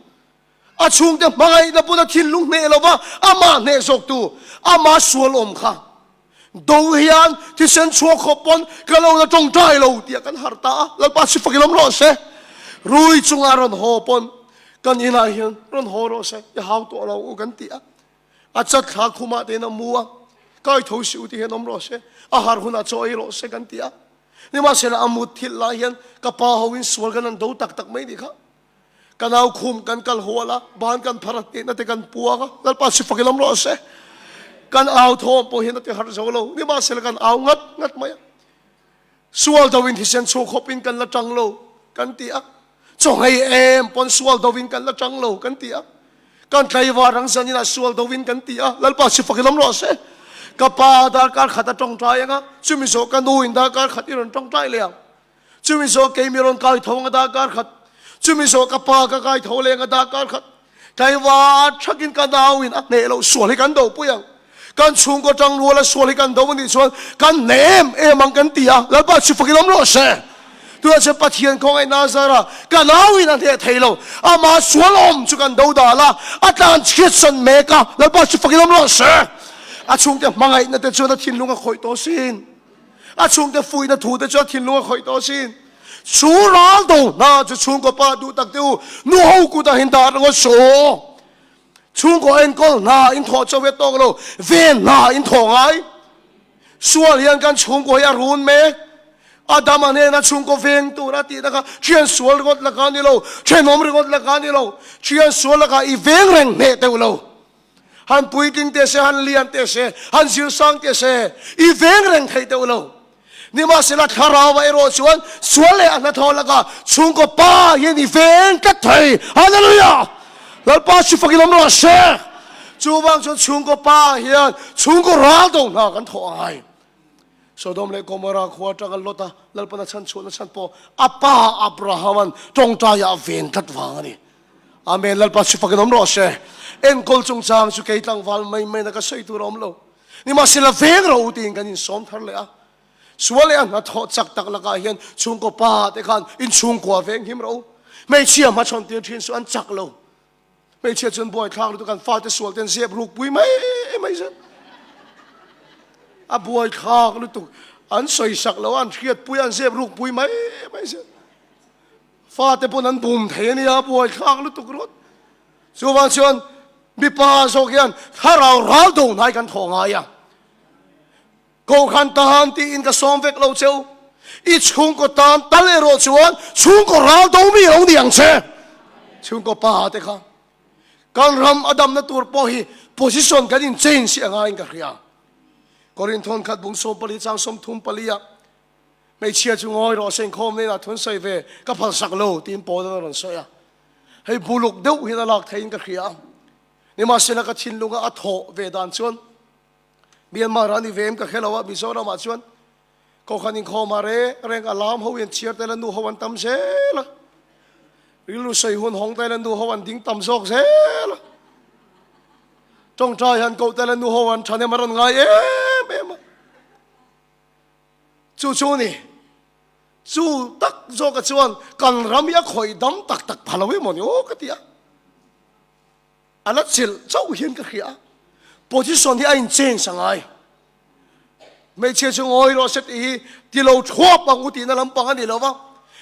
B: A chhungte hmangaihna pawn a thinlung hneh lo va, amah hneh zawk tu, ama sual awm kha. Do hian thisen chhuak khawp pawn ka lo la tawngtai lo tih a kan harh ta a, Lalpa si fak i lawm rawh se. Rui chunga rawn haw pawn kan inah hian rawn haw rawh se, i hau tawh lo u kan ti a. A chat thla khumah tein a mu a, kai tho si u ti hian awm rawh se, a harh hunah chaw ei rawh se kan ti a. Nimahsela a mut thilh lai hian ka pa hoin sual kan han do tak tak mai nih kha. Ka nau khum kan kal hual a, ban kan phar a, hnehna te kan puang a, Lalpa si fak i lam rawh se. Kan au thawm pawh hian a ti harh zo lo, nimahsela kan au ngat ngat mai a. Sual do in thisen chhuak khawp in kan la tang lo kan ti a, chaw ngei em pawn sual do in kan la tang lo kan ti a, kan tlaivar ang zan inah sual do in kan ti a, Lalpa si fak i lam rawh se. Ka pa darkar khat a tawngtai ang a, chumi zawh ka nu in darkar khat i rawn tawngtai leh ang. Chumi zawh kei mi rawn kai tho ang a darkar khat, chumi zawh ka pa ka kai tho leh ang a darkar khat. Tlaivar thakin ka nau in a hneh loh sual hi kan do pui ang. Kan chhungkaw tang ruala sual hi kan do a nih chuan kan hneh em em ang kan ti a, Lalpa chu fakin awm rawh se. Tunah chuan Pathian khawngaih Nazara ka nau in a hneh thei lo, amah sual awm chu kan do dal a, a tlan chhiat san mek a, Lalpa chu fakin awm rawh se. A chhungte hmangaihna te chuan a thinlung a khawih tawh sin. A chhungte fuihna thu te chu a thinlung a khawih tawh asin. Chu ral do hna chu chhungkaw pa duh tak te u, nu ho kut ah hin dah ringawt saw. Chhungkaw enkawl hna in thawh chauh hi a tawk lo, ven hna in thawh ngai. Sual hian kan chhungkaw hi a run mek. Adama hnena chhungkaw veng tur a tihna kha thian sual ringawt laka ni lo, thenawm ringawt laka ni lo, thian sual lakah i veng reng hneh deuh lo. Han puitling teh se, han lian teh se, han zir sang teh se, i veng reng thei deuh lo. Nimahsela thlarau ah erawh chuan sual leh a hnathawh lakah chhungkaw pa hian i veng tlat thei. Hallelujah! Lalpa chu fakin awm rawh se. Chuvang chuan chhungkaw pa hian chhungkaw ral do hna kan thawh a ngai. Sodom leh Gomorrah khua atanga Lota Lalpan a chhan chhuahna chhan pawh a pa Abraham-a'n tawngtaiah a ven tlat vang a ni. Amen Lalpa chu fakin awm rawh se. Enkawl chungchang chu kei tlangval mai maina ka sawi tur a awm lo. Nimahsela veng rawh u tiin kan insawm thar leh a. Sual leh a hnathawh chak tak lakah hian chhungkaw pa te khan inchhungkua veng him rawh u. Hmeichhia hmachhawn tir thin chu an chak lo. Hmeichhia chuan buaithlak lutuk an fate sual ten zep ruk pui mai mai zel. A buaithlak lutuk an sawisak lo an hriat pui an zep ruk pui mai mai zel. Fate pawn an bum thei a nia, buaithlak lutuk rawt. Chuvang chuan mipa zawk hian thlarau ral do hnai kan thawh ngai a. Kohhran tan tiin ka sawm vek lo cheu. I chhungkaw tan tal erawh chuan chhungkaw ral do mi lo ni ang che. Chhungkaw pa te kha kan ram a damna tur pawh hi position kan in change hi a ngaiin ka hria. Korinthon khat bung 14 chang 34 ah Hmeichhia chu ngawi rawh se inkhawm hnenah thun sawi ve ka phalsak lo tiin Paul-a'n a rawn sawi a. Hei buluk deuh hian a lak theiin ka hria a. Nimahsela ka thinlunga a thawh ve dan chuan Myanmar ah ni ve em ka hre lo a, Mizoram ah chuan Kohhran inkhawm ah reng reng alarm ho hian chhiar tel a nu ho an tam zel a. Rilru sawi hun hawng tel a nu ho an ding tam zawk zel a. Tawngtai han koh tel a nu ho an thahnem a rawn ngai em em a. Chu chu ni, chu tak zawka chuan kan ram hi a khawih dam tak tak pha lo emaw ni aw ka ti a. A la chilh chauh hian ka hria a, position hi a in change a ngai. Hmeichhia chu ngawi rawh se tih hi ti lo thuap ang u tihna lampang a ni lo va,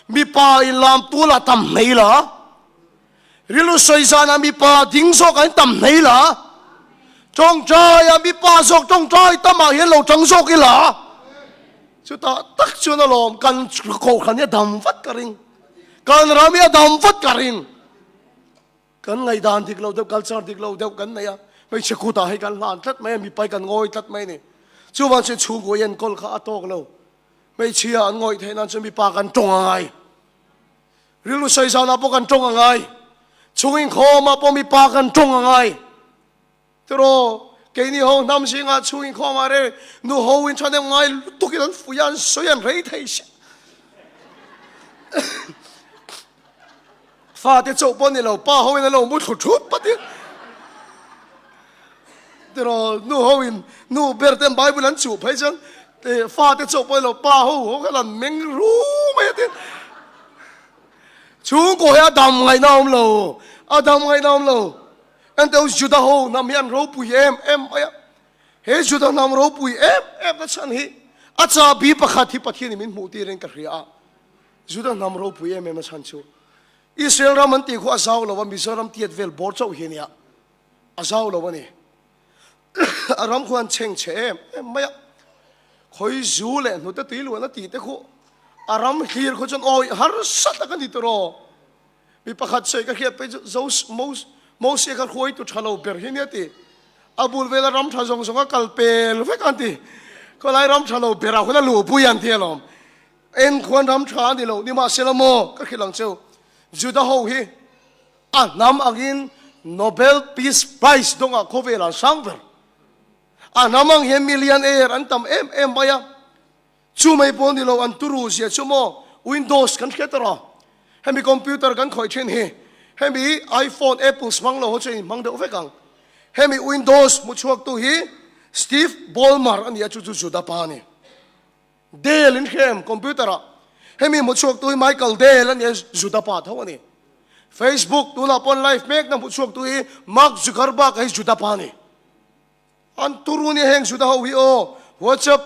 B: mipa in lam tu lah tam hnei la, rilru sawi zanah mipa ding zawk ah in tam hnei la, tawngtai ah mipa zawk tawngtai tamah hian lo tang zawk ila, chutah tak chuan alawm kan kohhran hi a dam vat ka ring, kan ram hi a dam vat ka ring. Kan ngaihdan dik lo deuh, culture dik lo deuh kan nei a, hmeichhe kutah hei kan hlan tlat mai a, mipai kan ngawi tlat mai a ni. Chuvang chuan chhungkaw enkawl kha a tawk lo. Hmeichhia an ngawih theih nan chuan mipa kan tawng a ngai. Rilru sawi zanah pawh kan tawng a ngai. Chhung inkhawmah pawh mipa kan tawng a ngai. Tiraw, keini ho hnam zingah chhung inkhawmah reng nu ho in thahnem ngai lutukin an fuih a, an sawi an rei thei si. Fate chauh pawh ni lo, pa ho in an lo mu thlu thut pat in. Tiraw, nu ho in nu ber ten Bible an chuh phei chuan fate chauh pawh ni lo, pa ho ho khan an meng ru mai a tin. Chhungkaw hi a dam ngaihna a awm lo, a dam ngaihna a awm lo. Enteu Juda ho hnam hi an ropui em em mai a, he Juda hnam ropui em em na chhan hi a chahbi pakhat hi Pathian in min hmuh tirin ka hria a, Juda hnam ropui em em na chhan chu Israel ram an tih khu a zau lo a, Mizoram tiat vel bawr chauh hi a nia, a zau lo a ni. A ram khu an chheng chhe em em mai a, khawi zu leh hnute tui luan a tih te khu a ram hlir khu chuan awi harsa tak a ni tawh. Mi pakhat sawi ka hriat phei chu Zo Mose kha hruaitu tha lo ber hi nia ti. A bul vela ram tha zawng zawng a kal pel vek an ti. Khawlai ram tha lo berah khuan a luhpui an ti alawm. En khuan ram tha a ni lo. Nimahsela maw ka hrilh ang cheu. Juda ho hi a hnam angin Nobel Peace Prize dawngah khawvelah an hrang ber. A hnam ang hian millionaire an tam em em mai a. Chu mai pawh ni lo, an turu zia chu maw Windows kan hriat erawh hemi computer kan khawih thin hi hemi iPhone Apples hmang lo ho chu in hmang deuh vek ang. Hemi Windows hmu chhuak tu hi Steve Ballmer a ni a, chu chu Juda pa a ni. Dell in hria em computer ah hemi hmu chhuak tu hi Michael Dell a ni a, Juda pa tho a ni. Facebook tunah pawh live mek na hmu chhuak tu hi Mark Zuckerberg a hi Juda pa a ni. An turu nia heng Juda ho hi aw WhatsApp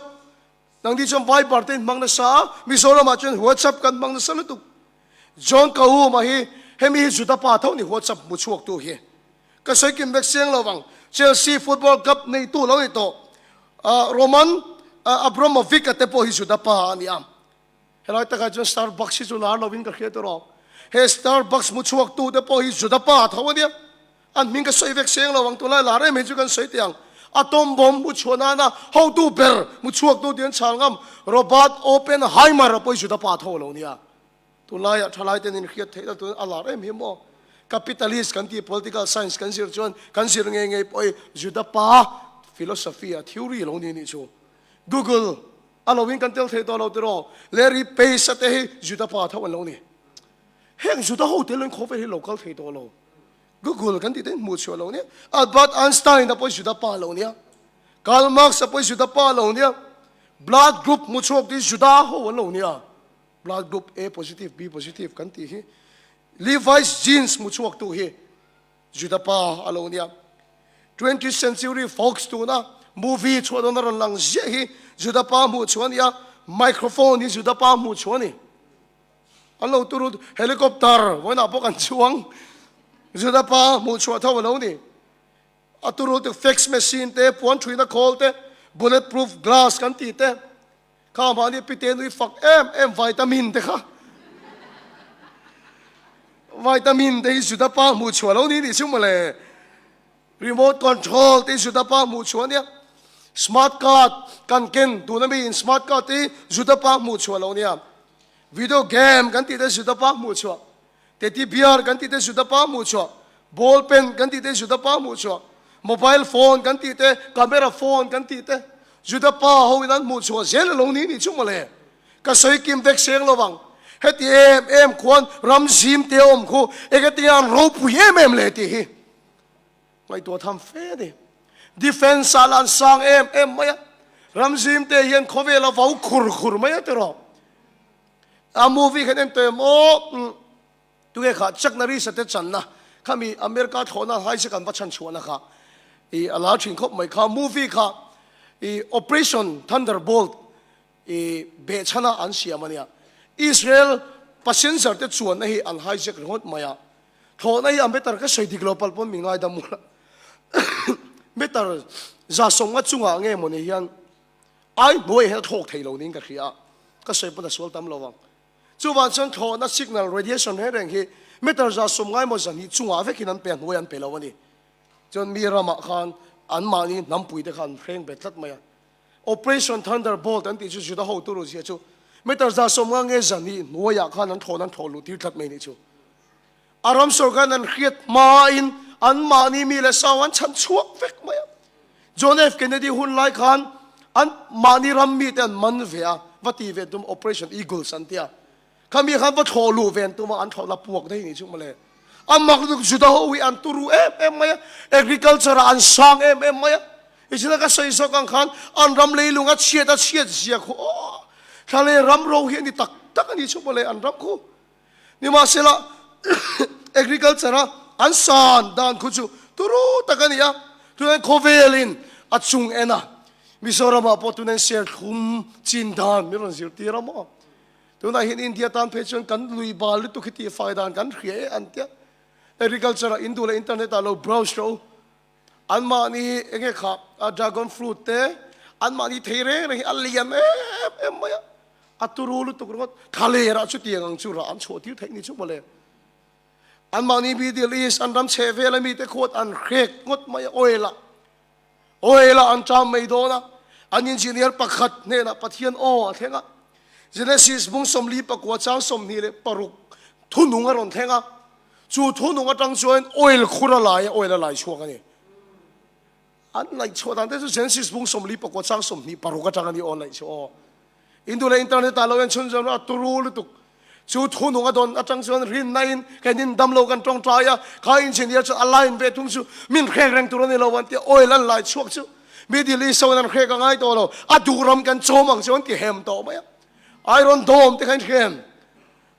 B: nangni chuan Viber te in hmang nasa a, Mizoram ah chuan WhatsApp kan hmang nasa lutuk. John Kahum a hi hemi hi Juda pa tho ni WhatsApp hmu chhuak tu hi. Ka sawi kim vek siang lo vang Chelsea football club neitu lo ni tawh Roman Abramovich a te pawh hi Juda pa a ni a. Helai takah chuan Starbucks hi chu lar lovin ka hria tawh. He Starbucks hmu chhuak tu te pawh hi Juda pa tho a nia. An hming ka sawi vek seng lo ang, tunlai lar em hi chu kan sawi teh ang. Atom bomb hmu chhuah nana hotu ber hmu chhuak tu tih an chhal ngam Robert Oppenheimer a pawh hi Juda pa tho lo nia. Tunlaiah thalai ten in hriat theih la tun a lar em hi maw. Capitalist kan tih political science kan zir chuan kan zir ngei ngei pawh hi Juda pa philosophy a theory lo ni nih chu. Google A lo in kan tel thei tawh lo tiraw? Larry Page a te hi Juda pa tho an lo ni. Heng Juda ho te lo in khawvel hi lo kal thei tawh lo. Google kan tih te hmuh chhuah lo nia. Albert Einstein a pawh Juda pa lo nia. Karl Marx a pawh Juda pa lo nia. Blood group hmu chhuak te hi Juda ho an lo nia. Blood group A positive, B positive kan tih hi Levi's jeans hmu chhuak tu hi Juda pa a lo nia. Twentieth Century Fox tuna movie chhuah dawn a rawn lang ziah hi Juda pa hmuh chhuah a ni a, microphone hi Juda pa hmuh chhuah a ni. An lo turu helicopter vawiinah pawh kan chuang Juda pa hmuh chhuah tho a lo ni. A turu te fax machine te, puan thuina khawl te, bullet proof glass kan tih te, Kha mahni pite nui fak em em vitamin te kha vitamin te hi Juda pa hmuh chhuah lo ni nih chu mawle. Remote control te hi Juda pa hmuh chhuah ania. Smart card kan ken tuna mi in smart card te hi Juda pa hmuh chhuah lo nia. Video game kan tih te Juda pa hmuh chhuah. Teddy bear kan tih te Juda pa hmuh chhuah, ball pen kan tih te Juda pa hmuh chhuah, mobile phone kan tih te, camera phone kan tih te Juda pa ho in an hmuh chhuah zel a lo ni nih chu mawle. Ka sawi kim vek seng lo vang. Heti em em khuan ram zim te a awm khu engati an ropui em em le tih hi ngaihtuah tham fe a ni. Defence ah lah an sang em em mai a, ram zim te hian khawvel a vau khur khur mai a tiraw. A movie khan en tawh em aw tunge kha Chuck Norris a te channa khami America thlawhna hijack an va chhan chhuahna kha i a lar thin khawp mai kha movie kha i Operation Thunderbolt i behchhana an siam ania Israel passenger te chuanna hi an hijack ringawt mai a thlawhna hi a meter ka sawi dik lo palh pawn min ngaidam ula meter 150 chungah nge mawni hian Ai hnuai hian a thlawk thei lo niin ka hria a, ka sawi pawn a sual tam lo ang. Chuvang chuan thlawhna signal radiation reng reng hi meter 150 emaw 200 chungah vekin an pe a, hnuai an pe lo a ni. Chuan mi ramah khan anmahni hnampui te kha an hreng bet tlat mai a. Operation Thunderbolt an tih chu Juda hotu ruzia chu. Meter 150 nge zani hnuaiah khan an thawn an thaw luh tir tlat mai nih chu. A ram sorkar an hriat hmain anmahni mi leh sau an chhan chhuak vek mai a. John F. Kennedy hun lai khan an mahni ram mite an man ve a, va ti ve tum Operation Eagles an ti a. Khami khan va thlawh luh ve an tum a, an thlawh la puak daih nih chu mawle. A mak lutuk Juda ho hi an turu em em mai a, agriculture ah an sang em em mai a. Ichina ka sawi zawk ang khan an ram leilung a chhiat a chhiat zia khu aw thla leh ram ro hi a ni tak tak a ni chu mawle an ram khu. Nimahsela agriculture a an san dan khu chu turu tak a ni a, tunah khawvelin a chung en a, Mizoramah pawh tunah serthlum chin dan min rawn zirtir a maw? Tunah hian India tan phei chuan kan lui bal lutuk hi tihfai dan kan hria e an tia. Agriculture ah in duh leh internet ah lo browse rawh u. Anmahni eng nge kha dragon fruit te anmahni thei reng reng hi a lian em em mai a, a turu lutuk ringawt. Thlaler ah chutiang ang chu rah an chhuah tir theih ni chu mawle. Anmahni Middle East an ram chheh vel ami te khuat an hrek ngawt mai a oil ah. Oil ah an ṭam mai dawn a, an engineer pakhat hnenah Pathian aw a thleng a. Genesis bung 44 chang 26 thunung a rawn thleng a. Chu thunung atang chuan oil khur a lai a, oil a lai chhuak a ni. An laih chhuah dan te chu Genesis bung 44 chang 26 atang a ni aw an laih chu aw. Indu leh internet ah lo en chhun zawm a turu lutuk. Chu thu nung a dawn atang chuan rinna in kan in dam lo kan tawngtai a, kha engineer chu a line ve thung chu min hrek reng tur a ni lo an ti a, oil an lai chhuak chu Middle East ho in an hrek a ngai tawh lo, a duh ram kan chawm ang chu an ti hem tawh mai a. Iron Dome te kha in hrem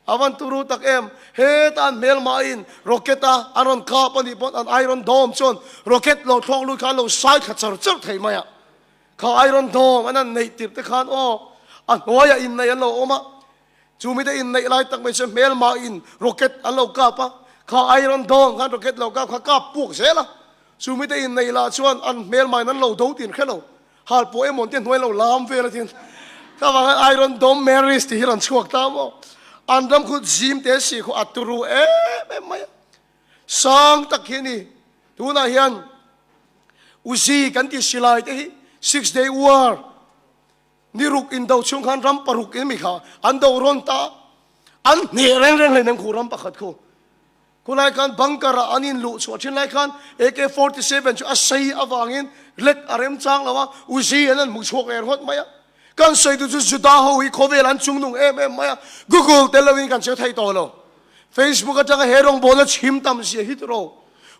B: a van turu tak em, heta an hmelma in rocket a an rawn kap a nih pawn an Iron Dome chuan rocket lo thlawk lut kha an lo sai thla char char thei mai a. Kha Iron Dome an han neih tirh te khan aw, a hnuaiah inneih an lo awm a, chu mite inneih lai tak mai chuan hmelma in rocket an lo kap a, kha Iron Dome khan rocket lo kap kha kap puk zel a, chu mite inneih lah chuan an hmelma in an lo do tin hre lo, hal pawh emaw an ti hnuai lo lam vel a tin ka vang hian Iron Dome Marriage tih hi rawn chhuak ta maw, an ram khu zim te si khu a turu em em mai a, sang tak hi a ni, tunah hian. Uzi kan tih silai te hi Six Day War ni ruk in do chhung khan ram paruk in mi kha an do rawn ta an hneh reng reng hleinem khu ram pakhat khu. Khulai khan bunker ah an in luh chhuah thin lai khan AK-47 chu a sei avangin let a rem chang lo a, Uzi an an hmu chhuak leh ringawt mai a. Kan sawi tu chu Juda ho hi khawvel an chungnung em em mai a, Google tel loin kan che thei tawh lo. Facebook atanga he rawngbawlna chhim tam zia hi tiraw.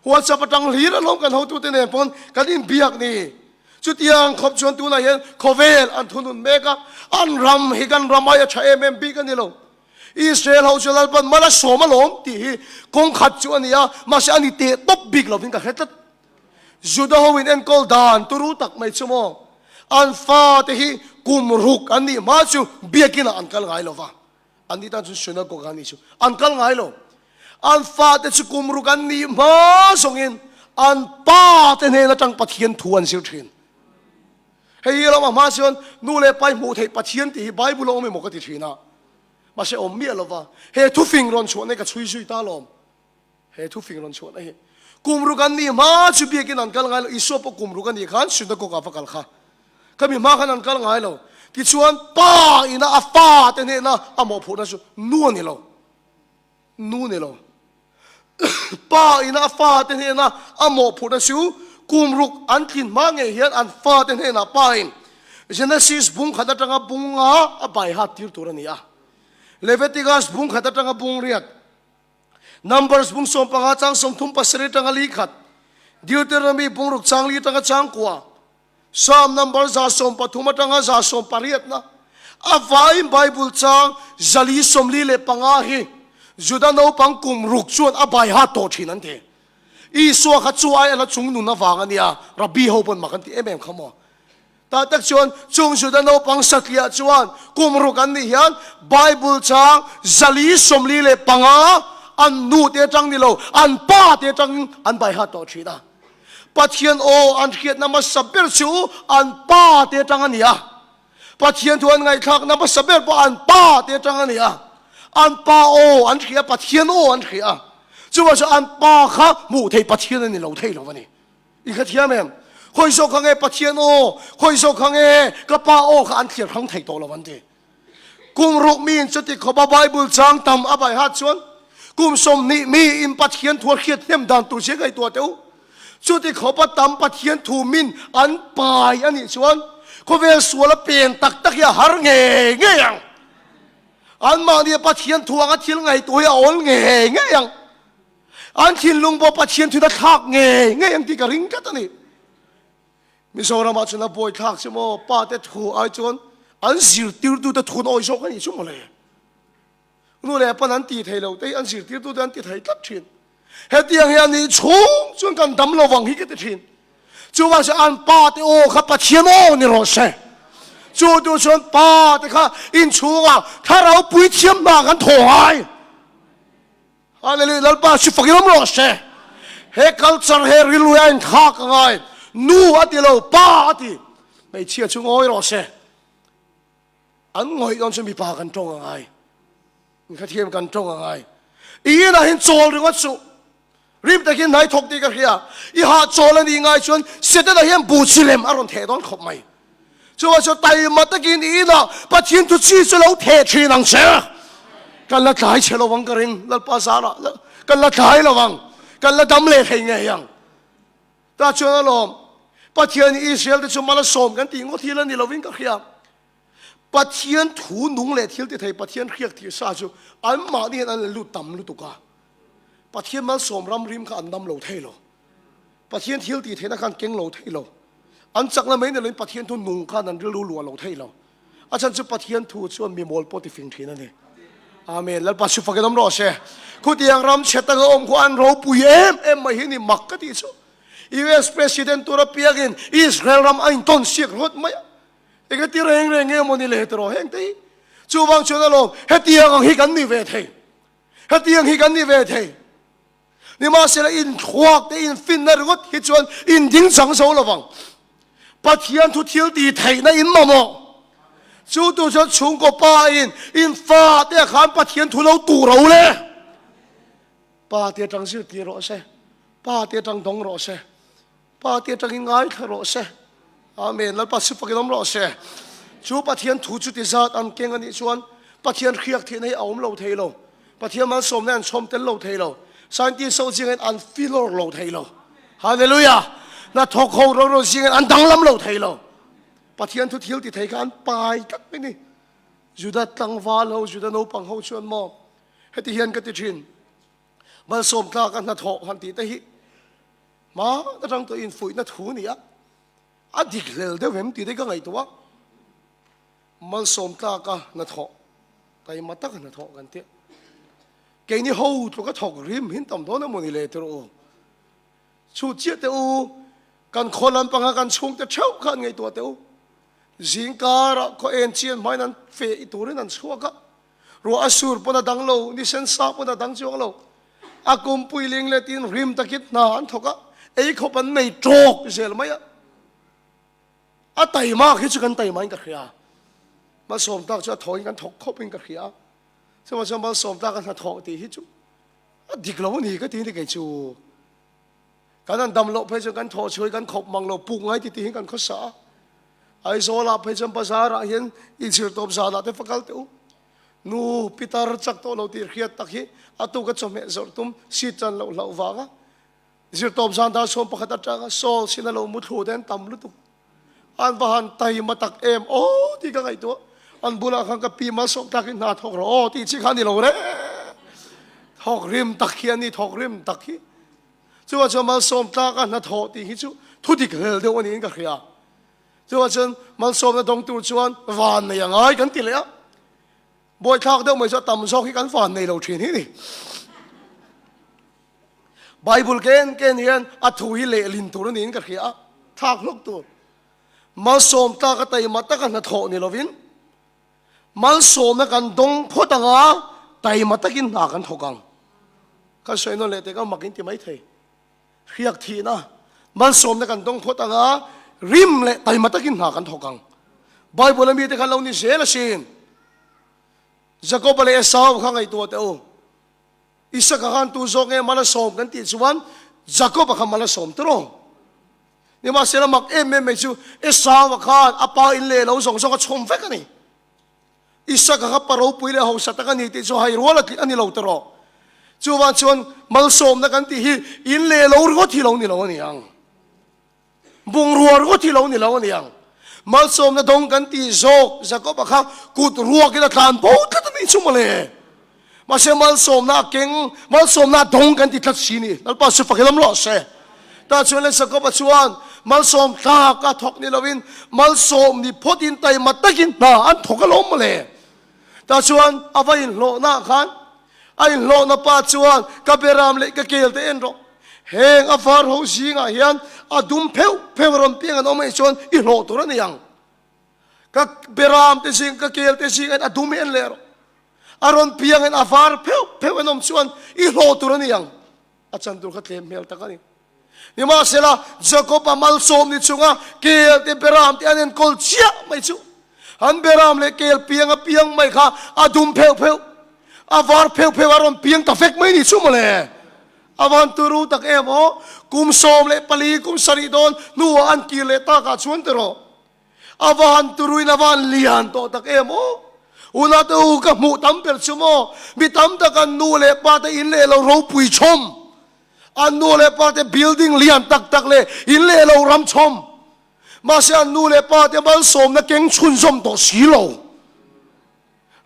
B: WhatsApp atang hlir alawm kan hotute nen pawn kan inbiak ni. Chutiang khawp chuan tunah hian khawvel an thunun mek a, an ram hi kan ram aia tha em em bik a ni lo. Israel ho chu Lalpan mal a sawm alawm tih hi kawng khat chu a ni a, mahse a ni teh tawp bik lovin ka hre tlat. Juda ho in enkawl dan turu tak mai chu maw? An fate hi kum ruk an nih hma chu biakinah an kal ngai lo va. An nih tan chuan synagogue an nih chu an kal ngai lo. An fate chu kum ruk an nih hma zawngin an pa te hnen atang Pathian thu an zir thin. Hei hi lama hma chuan nu leh pa i hmuh theih Pathian tih hi Bible a awm emaw ka ti thin a. Mahse awm miah lo va. He thufing rawn chhuahna hi ka chhui zui ta alawm. He thufing rawn chhuahna hi kum ruk an nih hma chu biakin an kal ngai lo. Isua pawh kum ruk a nih khan synagogue ah va kal kha. Khami hma khan an kal ngai lo. Tichuan pa ina a fa te hnena a mawhphurhna chu nu a ni lo. Nu ni lo. Pa ina a fa te hnena a mawhphurhna chu kum ruk an tlin hma ngei hian an fa te hnenah pa in Genesis bung khat atanga bung nga a baihat tir tur a ni a. Leviticus bung khat atanga bung riat. Numbers bung 15 chang 37 atanga li khat, Deuteronomy bung ruk chang li atanga chang kua, Psalm number 113 atanga 118 na a vaiin Bible chang 445 hi Juda naupang kum ruk chuan a baiha tawh thin an ti. Isua kha chu ai a la chung nun avang a nia, Rabbi ho pawn mak an ti em em kha maw? Tah tak chuan chung Juda naupang satliah chuan kum ruk an nih hian Bible chang 445 an nu te atang ni lo, an pa te atangin an baihat tawh thin a. Pathian aw an hriatna hmasa ber chu an pa te atang a ni a. Pathian thu an ngaihthlakna hmasa ber pawh an pa te atang a ni a. An pa aw an hria, Pathian aw an hria. Chuvang chuan an pa kha hmuh theih Pathian a ni lo thei lo a ni. I hre thiam em? Khawi zawk kha nge Pathian aw, khawi zawk kha nge ka pa aw kha an thlir hrang thei tawh lo an ti. Kum ruk miin chuti khawpa Bible chang tam a bai hat chuan kum 20 miin Pathian thu a hriat hnem dan tur zia ngaihtuah teh u. Chuti khawpa tam Pathian thu min an pai a nih chuan khawvel sual a pen tak tak hi a har ngei ngei ang. Anmahni a Pathian thu anga thil ngaihtuah hi a awl ngei ngei ang. An thinlung pawh Pathian thuin a thlak ngei ngei ang tih ka ring tlat a ni. Mizoramah chuan a buai thlak che maw? Pa te thu ai chuan an zirtirtute thu an awi zawk a nih chu mawle. Nu leh pa'n an ti thei lo te hi an zirtirtute an ti thei tlat thin. Hetiang hi a nih chhung chuan kan dam lo vang hi ka ti thin. Chuvang chuan an pa te aw kha Pathian aw ni rawh se. Chu tu chuan pa te kha inchhungah thlarau puithiam hna kan thaw ngai. Hallelujah Lalpa chu fak in awm rawh se. He culture he rilru hi a inthlak a ngai. Nu a ti lo, pa a ti. Hmeichhia chu ngawi rawh se. An ngawih dawn chu mipa kan tawng a ngai. Inkhathiam kan tawng a ngai. I inah hian chawl ringawt suh. Rim takin hnai thawk tih ka hria. I hah chawl a nih ngai chuan Setana hian bu chi lem a rawn theh dawn khawp mai. Chuvang chuan taima takin i inah Pathian thu chi chu lo theh thin ang che. Kan la tlai chhe lo ang ka ring, Lalpa zarah kan la tlai lo ang, kan la dam leh thei ngei ang. Tah chuan alawm, Pathian Israel te chu mal a sawm kan tih ngawt hi la ni lovin ka hria. Pathian thu nung leh thil ti thei Pathian hriak thih sa chu anmahni hian an la lut tam lutuk a. Pathian malsawm ram rim kha an dam lo thei lo. Pathian thil tih theihna khan keng lo thei lo. An chakna mai ni loin Pathian thu nung khan an rilru luah lo thei lo. A chhan chu Pathian thu chuan mi mawl pawh ti fing thin a ni. Amen. Lalpa chu fakin awm rawh se. Khutiang ram chhe taka awm khu an ropui em em mai hi ni mak ka tih chu. US President tura piakin Israel ram a intawn siak ringawt mai a. Engati reng reng nge maw ni le tiraw heng te hi. Chuvang chuan alawm hetiang ang hi kan ni ve thei. Hetiang hi kan ni ve thei. Nimahsela inthluak te infinna ringawt hi chuan inding chang zo lo vang. Pathian thu thil ti theihna in mamawh. Chu tu chuan chhungkaw pa in in fa te khan Pathian thu lo tur ro le. Pa te atang zirtir rawh se. Pa te atang dawng rawh se. Pa te atangin ngaithla rawh se. Amen. Lalpa sifakin awm rawh se. Chu Pathian thu chu ti zat an keng a nih chuan Pathian hriak theihna hi a awm lo thei lo. Pathian malsawmna an chhawm tel lo thei lo. Scientist ho zingin an filawr lo thei lo. Hallelujah! Hnathawk ho ro ro zingin an danglam lo thei lo. Pathian thu thil ti thei kha an pai tlat mai ni. Juda tlangval ho, Juda naupang ho chuan maw heti hian ka ti thin. Malsawm tlak a hnathawh han tih te hi Hma atang tawh infuihna thu ni a, a dik hlel deuh em tih te ka ngaihtuah a, malsawm tlaka hnathawh, taima taka hnathawh kan tih. Keini ho tluka thawk rim hin tam dawn emaw ni le tirh u. Chhut chiah teh u, kan khaw lampanga kan chhungte theuh kha an ngaihtuah teh u. Zingkarah khaw en chian hmain an feh i turin an chhuak a, Ruah a sur pawn a dang lo, ni sen sa pawn a dang chuang lo. A kum puiling leh tin rim takin hna an thawk a, ei khawp an nei tawk zel mai a. A taima khi chu kan taima in ka hria. Malsawm tak chu a thawh in kan thawk khawp in ka hria. Chuvang chuan malsawm tak a hna thawh tih hi chu a dik lo a ni ka ti ni kei chu. Kan han dam loh phei chuan kan thawh chhuai kan khawp mang lo puk ngai ti tihin kan khawsa a. Aizawlah phei chuan bazar ah hian inchhir tawp zanah te va kal teh u. Nu pitar chak tawh lo tih hriat tak hi a tuka chawhmeh zawrh tum seat chan loh hlauh vanga zirtawp zan dar 11 atanga Saul sin a lo mu thlu te an tam lutuk. An va han taima tak em aw tih ka ngaihtuah. An bulah khan ka pi malsawm takin hna thawk rawh aw tih chi kha a ni lo reng. Thawk rim tak hi a ni, thawk rim tak hi. Chuvang chuan malsawm tlaka hnathawh tih hi chu thu dik hlel deuh a niin ka hria. Chuvang chuan malsawmna dawng tur chuan van nei a ngai kan ti leh a. Buaithlak deuh mai chu a tam zawk hi kan van nei lo thin hi ni. Bible ken ken hian a thu hi lehlin tur a niin ka hria a, thlak hlawk tur. Malsawm tlaka taima taka hnathawh ni lovin Malsawmna kan dawng phawt ang a, taima takin hna kan thawk ang. Kan sawi nawn leh teh ka mak in ti mai thei. Hriak thihna, malsawmna kan dawng phawt ang a, rim leh taima takin hna kan thawk ang. Bible a mite khan lo ni zel asin. Jakoba leh Esau kha ngaihtuah teh u. Isaka khan tu zawk nge mal a sawm kan tih chuan Jakoba kha mal a sawm tiraw. Nimahsela mak em em mai chu Esau-a khan a pa in leh lo zawng zawng a chhawm vek a ni. Isaka kha pa ropui leh hausa tak a ni tih chu hai rual a tih a ni lo ta rawh. Chuvang chuan malsawmna kan tih hi in leh lo ringawt hi lo ni lo a ni ang. Bungrua ringawt hi lo ni lo a ni ang. Malsawmna dawng kan tih zawk Jakob-a kha kut ruakin a tlan bo tlat a nih chu mawle. Mahse malsawmna a keng, malsawmna a dawng kan ti tlat si ni. Lalpa chu fak i lam rawh se. Tah chuan le Jakob-a chuan malsawm tlak a thawk ni loin malsawm ni phawtin taima takin hna an thawk alawm mawle. Tah chuan a va inhlawhnaah khan a inhlawhna pa chuan ka beram leh ka kel te en rawh. Heng a var ho zingah hian a dum pheuh pheuh a rawn piang an awm anih chuan i hlawh tur a ni ang. Ka beram te zing, ka kel te zing en a dum hi en leh rawh. A rawn piang in a var pheuh pheuh en awm chuan i hlawh tur a ni ang. A chan tur kha tlem hmel tak a ni. Nimahsela, Jakob-a malsawm ni chunga kel te beram te an enkawl chiah mai chu. An beram leh kel piang a piang mai kha a dum pheuh pheuh, a var pheuh pheuh a rawn piang ta vek mai ni chu mawle. A van turu tak em aw, kum 14, kum 7 dawn hnuah an kir leh takah chuan tiraw. A va han turuin a va han lian tawh tak em aw. Unate u ka hmuh tam ber chu maw, mi tam tak an nu leh pa te in leh lo ropui chhawm, an nu leh pa te building lian tak tak leh in leh lo ram chhawm, mahse an nu leh pa te malsawmna keng chhunzawm tawh si lo.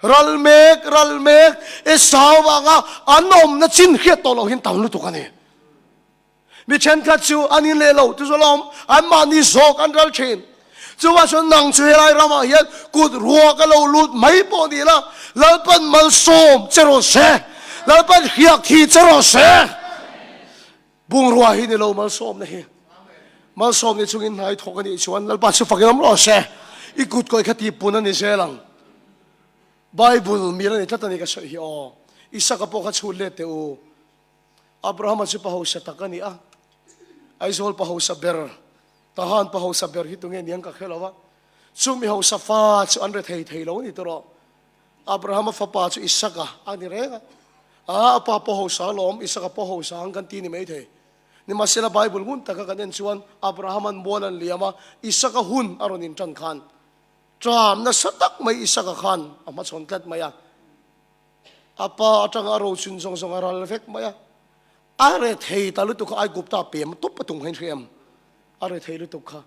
B: Ral mek, ral mek, Esau vanga an awmna chin hriat tawh loh hian tam lutuk a ni. Mi thenkhat chu an in leh lo ti zawh lawm, anmahni zawk an ral thin. Chuvang chuan nang chu helai ramah hian kut ruak a lo lut mai pawh ni la, Lalpan malsawm che rawh se, Lalpan hriak thi che rawh se. Bungrua hi ni lo malsawmna hi. Malsawm ni chungin hnai thawk a nih chuan Lalpa chu fakin awm rawh se. I kut kawih kha tihpun a ni zel ang. Bible mil a ni tlat a ni ka sawi hi aw. Isaka pawh kha chhut let teh u. Abrahama chu pa hausa tak a ni a, Aizawl pa hausa ber, Tahan pa hausa ber hi tunge niang ka hre lo a, chu mi hausa fa chu an re thei thei lo a ni tawh. Abrahama fapa chu Isaka a ni reng a, a pa pawh hausa alawm, Isaka pawh hausa ang kan ti ni mai thei. Nimahsela Bible ngun taka kan en chuan Abrahama'n mual an liam a, Isaka hun a rawn intan khan ṭam nasa tak mai Isaka khan a hmachhawn tlat mai a. A pa atanga a rochun zawng zawng a ral vek mai a, a re thei ta lutuk kha Aigupta pem tawp a tum kha in hria em? A re thei lutuk kha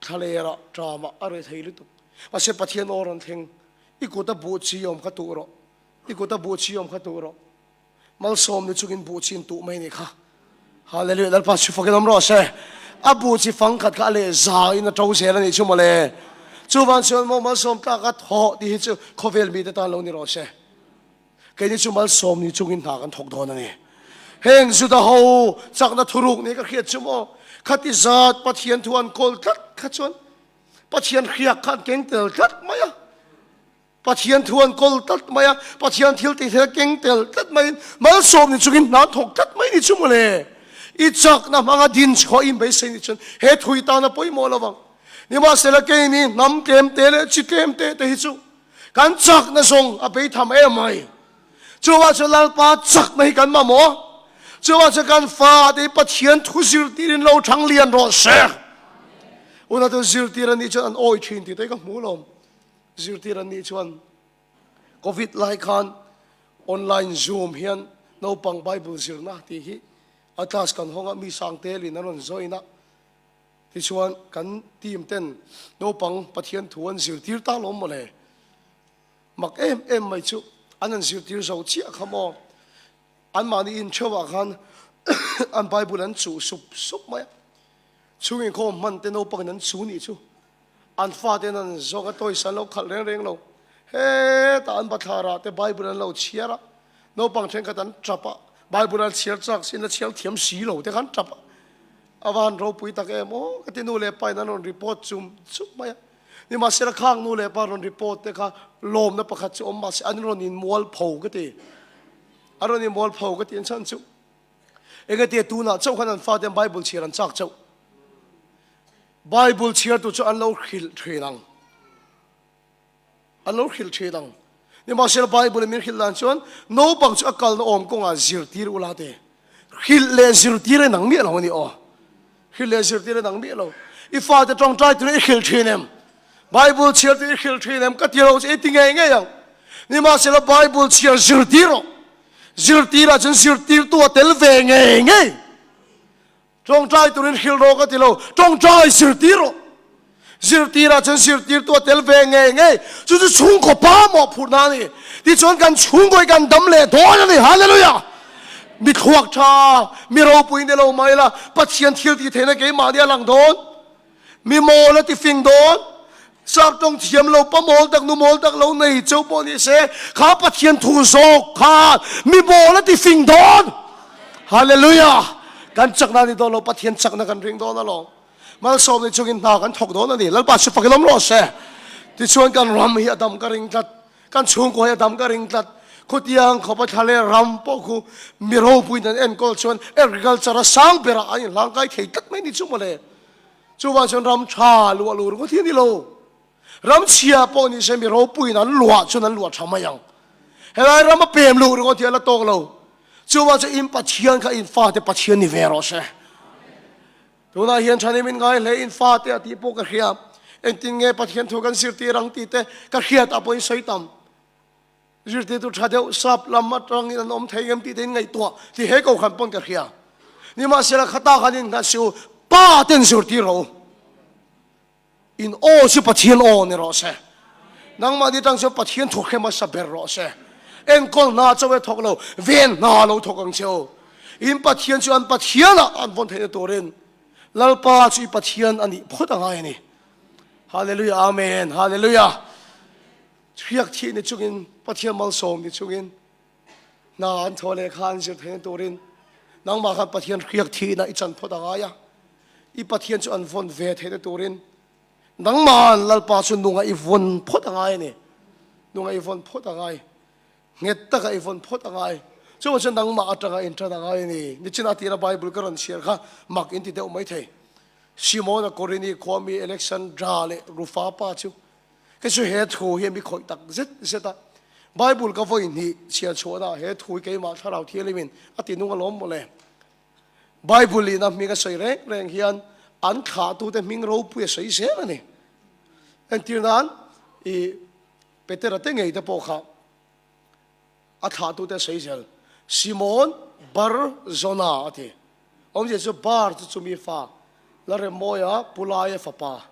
B: thlalera tama a re thei lutuk. Mahse Pathian aw rawn thleng, i kut a buh chi awm kha tuh rawh, i kut a buh chi awm kha tuh rawh. Malsawm ni chungin buh chi in tuh mai ni kha. Hallelujah, Lalpa chu fakin awm rawh se. A buh chi fang khat kha a leh za in a to zel a nih chu mawle. Chuvan chuan maw malsawm tlak a thawh tih hi chu khawvel mite tan lo ni rawh se. Keini chu malsawm ni chungin hna kan thawk dawn a ni. Heng Juda ho chakna thuruk ni ka hriat chu maw khati zat Pathian thu an kawl tlat kha chuan Pathian hriak kha an keng tel tlat mai a. Pathian thu an kawl tlat mai a, Pathian thil tih thil keng tel tlat maiin malsawm ni chungin hna an thawk tlat mai ni chu mawle. I chakna hmanga din chhuah in beisei ni chuan he thu i tana pawimawh lo vang. Nimahsela keini hnam tlem te leh chi tlem te te hi chu kan chakna zawng a beitham em mai. Chuvang chuan Lalpa chakna hi kan mamawh a, chuvang chuan kan fate hi Pathian thu zirtirin lo thang lian rawh se. Unau zirtir a nih chuan an awi thin tih te hi ka hmu lawm. Zirtir an nih chuan Covid lai khan online zoom hian naupang Bible zirna tih hi a class kan hawng a, mi sang telin an rawn join a, tichuan kan team ten naupang Pathian thu an zirtir ta lawm mawle. Mak em em mai chu an han zirtir zo chiah kha maw, anmahni intheuhah khan an Bible an chuh sup sup mai a, chhung inkhawm hman te naupangin an chu nih chu. An faten an zawng a tawisa an lo khalh reng reng lo. Hetah an bathlarah te Bible an lo chhiar a, naupang thenkhat an tap a, Bible an chhiar chak siin a chhiar thiam si lo te kha an tap a. A va han ropui tak em aw ka ti nu leh pa in an rawn report chum chum mai a. Nimahsela khang nu leh pa rawn report te kha lawmna pakhat chu awm mahse an rawn inmual pho ka ti. An rawn inmual pho ka ti an chhan chu. Engati tunah chauh khan an faten Bible chhiar an chak chauh. Bible chhiartu chu an lo hrilh thin ang. An lo hrilh thin ang. Nimahsela Bible in min hrilh dan chuan naupang chu a kalna awm kawngah zirtir ula te. Hrilh leh zirtir a nang miah lo a ni aw. Hrilh leh zirtir a nang miah lo. I fate tawngtai turin i hrilh thin em? Bible chhiar te i hrilh thin em ka ti lo che i ti ngei ngei ang. Nimahsela Bible chhiar zirtir rawh. Zirtirah chuan zirtirtu a tel ve ngei ngei. Tawngtai turin hrilh rawh ka ti lo, tawngtai zirtir rawh. Zirtirah chuan zirtirtu a tel ve ngei ngei. Chu chu chhungkaw pa mawhphurhna a ni. Tichuan kan chhungkaw hi kan dam leh dawn a ni. Hallelujah! Mi thluak tha, mi ropui ni lo mai la, Pathian thil tih theihna keimahni a lang dawn. Mi mawl a ti fing dawn. Sap tawng thiam lo, pa mawl tak, nu mawl tak lo nei cheu pawh ni se, kha Pathian thu zawk khan mi mawl a ti fing dawn. Hallelujah! Kan chakna ni dawn lo, Pathian chakna kan ring dawn alawm. Malsawm ni chungin hna kan thawk dawn a ni. Lalpa chu fakin awm rawh se. Tichuan kan ram hi a dam ka ring tlat. Kan chhungkaw hi a dam ka ring tlat. Khutiang khawpa thla leh ram pawh khu mi ropuiin an enkawl chuan agriculture a sang berah an inhlangkai thei tlat mai ni chu mawle. Chuvang chuan ram tha luah lu ringawt hi a ni lo. Ram chhia pawh ni se mi ropuiin an luah chuan an luah tha mai ang. Helai ram a pem luh ringawt hi a la tawk lo. Chuvang chuan in Pathian kha in fate Pathian ni ve rawh se. Tunah hian thanim in ngai hle in fate a tih pawh ka hria. Engtin nge Pathian thu kan zirtir ang tih te ka hriat ah pawhin sawi tam. Zirtirtu tha deuh sap lam atangin an awm thei ngem tih te in ngaihtuah tih he kohhran pawn ka hria. Nimahsela khata khan in nghat si u, Pa ten zirtir rawh u. In aw chu Pathian aw ni rawh se. Nangmahni atang chuan Pathian thu hrem hmasa ber rawh se. Enkawl hna chauh e thawk lo, ven hna lo thawk ang che u. In Pathian chu an Pathianah an vawn theihna turin Lalpa chu i Pathian a nih phawt a ngai a ni. Hallelujah Amen Hallelujah. Hriak thih ni chungin Pathian malsawm ni chungin hna an thawh leh kha an zir theihna turin nangmah khan Pathian hriak thihna i chan phawt a ngai a. I Pathian chu an vawn ve theihna turin nangmahan Lalpa chu nunga i vawn phawt a ngai a ni. Nunga i vawn phawt a ngai. Nghet taka i vawn phawt a ngai. Chuvang chuan nangmah atanga intan a ngai a ni. Nichina tira Bible ka rawn chhiar kha mak in ti deuh mai thei. Simona Korini khuami Alexandra leh Rufa pa chu Kei chu he thu hi mi khawih tak zet zet a. Bible ka vawi hnih chhiar chhuahna he thu hi keimah Thlarau Thianghlimin a ti nung alawm mawle. Bible in a hming a sawi reng reng hian an thlahtute hming ropui a sawi zel a ni. Entir nan i Petera te ngei te pawh kha a thlahtute a sawi zel. Simon Bar Jona a ti. Awmzia chu Bar chu chumi fa Laremawia Pulaia fapa.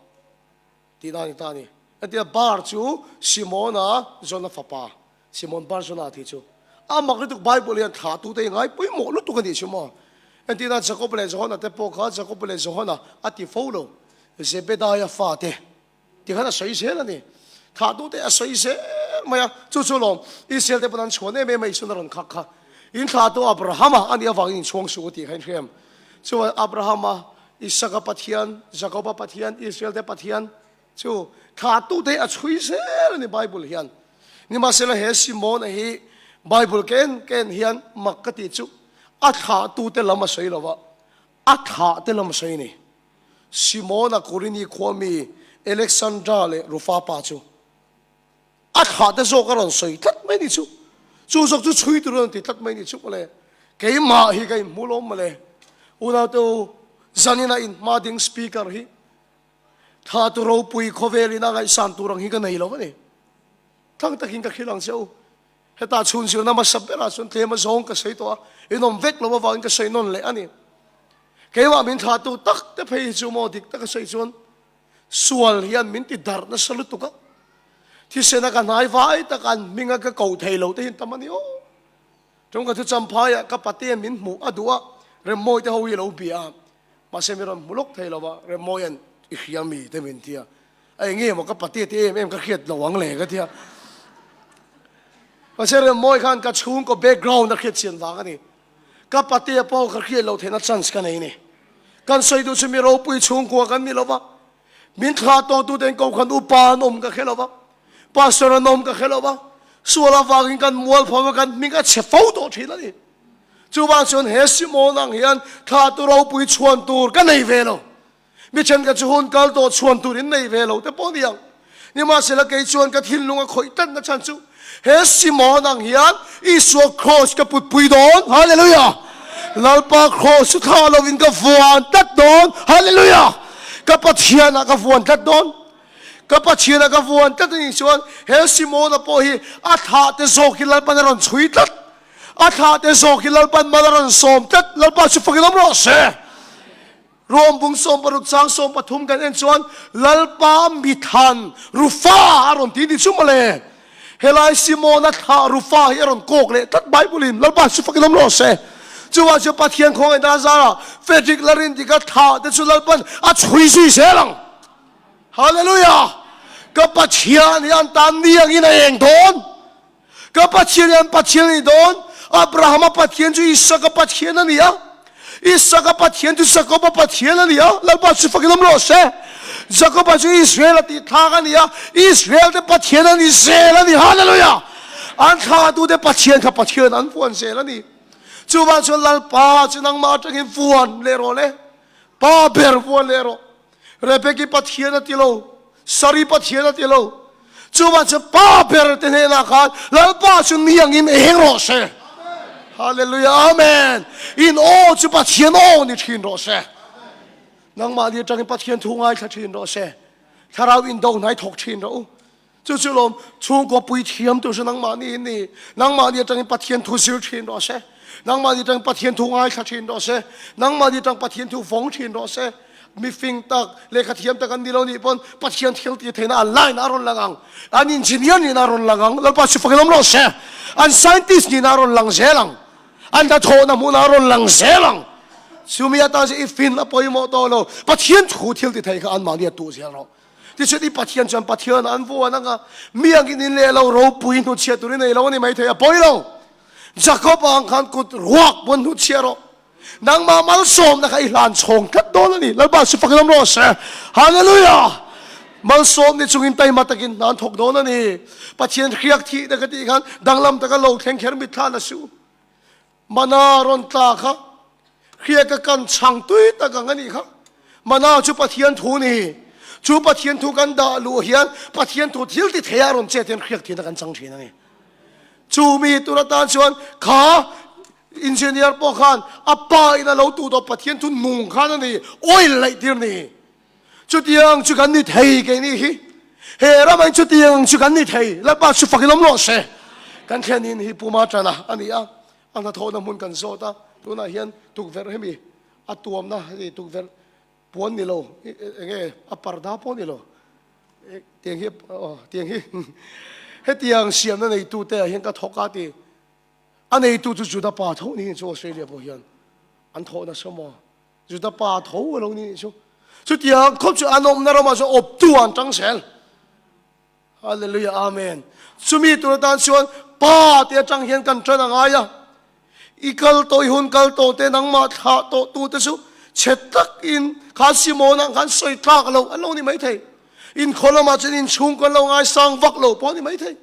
B: Tih a ni ta a ni. Entia Bar chu Simona Jona fapa, Simon Bar Jona tih chu. A mak lutuk Bible hian thlah tute hi ngai pawimawh lutuk a nih chu maw. Entirna Jakob leh Johana te pawh kha Jakob leh Johana a ti fo lo. Zebedaia fate ti khan a sawi zel a ni. Thlah tute a sawi zel mai a, chu chu lawm Israel te pawn an chhuan em em a Isuan a rawn khak kha. In thlah tu Abrahama a nih avangin inchhuang suh u tih kha in hria em? Chuan Abrahama Isaka Pathian, Jakoba Pathian, Israel te Pathian chu thlahtute hi a chhui zel a ni Bible hian. Nimahsela he Simona hi Bible ken ken hian mak ka tih chu a thlahtute lam a sawi lo va, a thlahte lam a sawi a ni. Simona Kurini khua mi Alexandra leh Rufa pa chu A thlah te zawk a rawn sawi tlat mai ni chu. Chu zawk chu chhui tur a rawn ti tlat mai ni chu mawle. Keimah hi ka inhmu lawm mawle. Unaute u, zanina inhma ding speaker hi tha tu ropui khawvelin a ngaihsan tur ang hi ka nei lo a ni. Thlang takin ka hrilh ang che u. Hetah chhun zirna hmasa berah chuan tlem a zawng ka sawi tawh a, inawm vek lo avangin ka sawi nawn leh a ni. Keimah min thlahtu tak te phei hi chu maw dik taka sawi chuan Sual hian min ti darh nasa lutuk a, thisena ka hnai vai tak an hminga ka ko thei lo te hian tam a ni aw. Ṭawng ka thu champhaiah ka patean min hmuh a duh a, Remmawi te ho hi a lo bia a, mahse mi rawn hmu lawk thei lo va, Remmawia'n i hria mi te min ti a, a eng nge maw ka patea te em em ka hriat lo ang le ka ti a. Mahse Remmawi khan ka chhungkaw background a hriat chian vang a ni. Ka patea pawh ka hriat loh theihna chance ka nei a ni. Kan sawi duh chu mi ropui chhungkua kan ni lo va, min thlah tawhtute in kohhran upa an awm ka hre lo va, pastor an awm ka hre lo va, sual avangin kan mualpho va kan hming a chhe fo tawh thin a ni. Chuvang chuan he Simon ang hian thlahtu ropui chhuan tur ka nei ve lo. Mi thenkhat chu hun kal tawh chhuan tur in nei ve lo te pawh ni ang. Nimahsela kei chuan ka thinlung a khawih tlatna chhan chu he Simon ang hian Isua kraws ka putpui dawn. Hallelujah! Lalpa kraws chu thlah lovin ka vuan tlat dawn. Hallelujah! Ka Pathianah ka vuan tlat dawn. Ka Pathiana ka vuan tlat a nih chuan he Simona pawh hi a thlah te zawk hi Lalpan a rawn chhui tlat. A thlah te zawk hi Lalpan mal a rawn sawm tlat. Lalpa chu fakin awm rawh se. Rom bung 60 chang 13 kan en chuan Lalpa mithan Rufa a rawn ti ni chu mawle. Helai Simona thlah Rufa hi a rawn kawk leh tlat Bible in Lalpa chu fakin awm rawh se. Chuvang chuan Pathian khawngaihna azara Frederick Larindika thlah te chu Lalpan a chhui zui zel ang. Hallelujah! Ka Pathian hi an tan ni angin a eng dawn. Ka Pathian hi an Pathian a ni dawn. Abrahama Pathian chu Isaka Pathian a ni a. Isaka Pathian chu Jakoba Pathian a ni a. Lalpa chu fakin awm rawh se. Jakoba chu Israel a tih thlak a ni a. Israel te Pathian a ni zel a ni. Hallelujah! An thlatu te Pathian kha Pathian an vuan zel a ni. Chuvang chuan Lalpa chu nangmah atangin vuan leh rawh le. Pa ber vuan leh rawh. Rebeki Pathian a ti lo, Sari Pathian a ti lo. Chuvang chu pa ber te hnenah khan Lalpa chu ni angin eng rawh se. Hallelujah, Amen. In aw chu Pathian aw ni thin rawh se. Nangmahni atangin Pathian thu ngaithla thin rawh se. Thlarau indo hnai thawk thin rawh u. Chu chu lawm chhungkaw pui thiam tur chu nangmahni in ni. Nangmahni atangin Pathian thu zir thin rawh se. Nangmahni atangin Pathian thu ngaithla thin rawh se. Nangmahni atang Pathian thu vawng thin rawh se. Mifing tak, lehkha thiam tak an ni lo nih pawn Pathian thil tih theihna an line a rawn lang ang. An engineer nihna a rawn lang ang. Lalpa chu fakin awm rawh se. An scientist nihna a rawn lang zel ang. An hnathawhna hmunah a rawn lang zel ang. Chumi atan chu i fin a pawimawh tawh lo. Pathian thu thil ti thei kha anmahni a tuh zel rawh. Tichuan i Pathian chuan Pathian an vuan ang a, mi angin in leh lo ropui hnuchhiah tur i nei lo a ni maithei a pawi lo. Jakob ang khan kut ruak pawn hnuchhiah rawh. Nangmah malsawmna kha i hlan chhawng tlat dawn a ni. Lalpa chu fakin awm rawh se. Hallelujah! Malsawm ni chungin taima takin hna an thawk dawn a ni. Pathian hriak thih te ka tih khan danglam taka lo thleng kher mitthla na suh. Mana rawn tla kha hria ka kan chhang tui tak ang a nih kha. Mana chu Pathian thu ni. Chu Pathian thu kan dah luh hian Pathian thu thil ti thei a rawn chet hian hriak thihna kan chang thin a ni. Chu mi tur atan chuan kha engineer pawh khan a pa in a lo tuh tawh Pathian thu nung khan a ni, oil laih tir ni. Chutiang chu kan ni thei keini hi. He ramah hian chutiang chu kan ni thei. Lalpa chu fakin awm rawh se. Kan thlen in hi Puma tana a ni a, a hnathawhna hmun kan zawt a, tunah hian tukverh hemi a tuamna hei tukverh puan ni lo enge a parda pawh ni lo tiang hi aw tiang hi hetiang siamna neitute ah hian ka thawk a ti. A neitu chu Juda pa tho niin chu Australia pawh hian an thawh nasa maw. Juda pa tho a lo ni nih chu. Chutiang khawp chu an awmna ramah chuan awptu an tang zel. Hallelujah, Amen. Chumi tur atan chuan pa te atang hian kan tan a ngai a. I kal tawh, i hun kal tawh te, nangmah thlah tawh tu te chu chhe takin khan Simona ang khan sawi tlak lo an lo ni maithei. Inkhaw lamah chuan inchhung kan lo ngaisang vak lo pawh a ni maithei.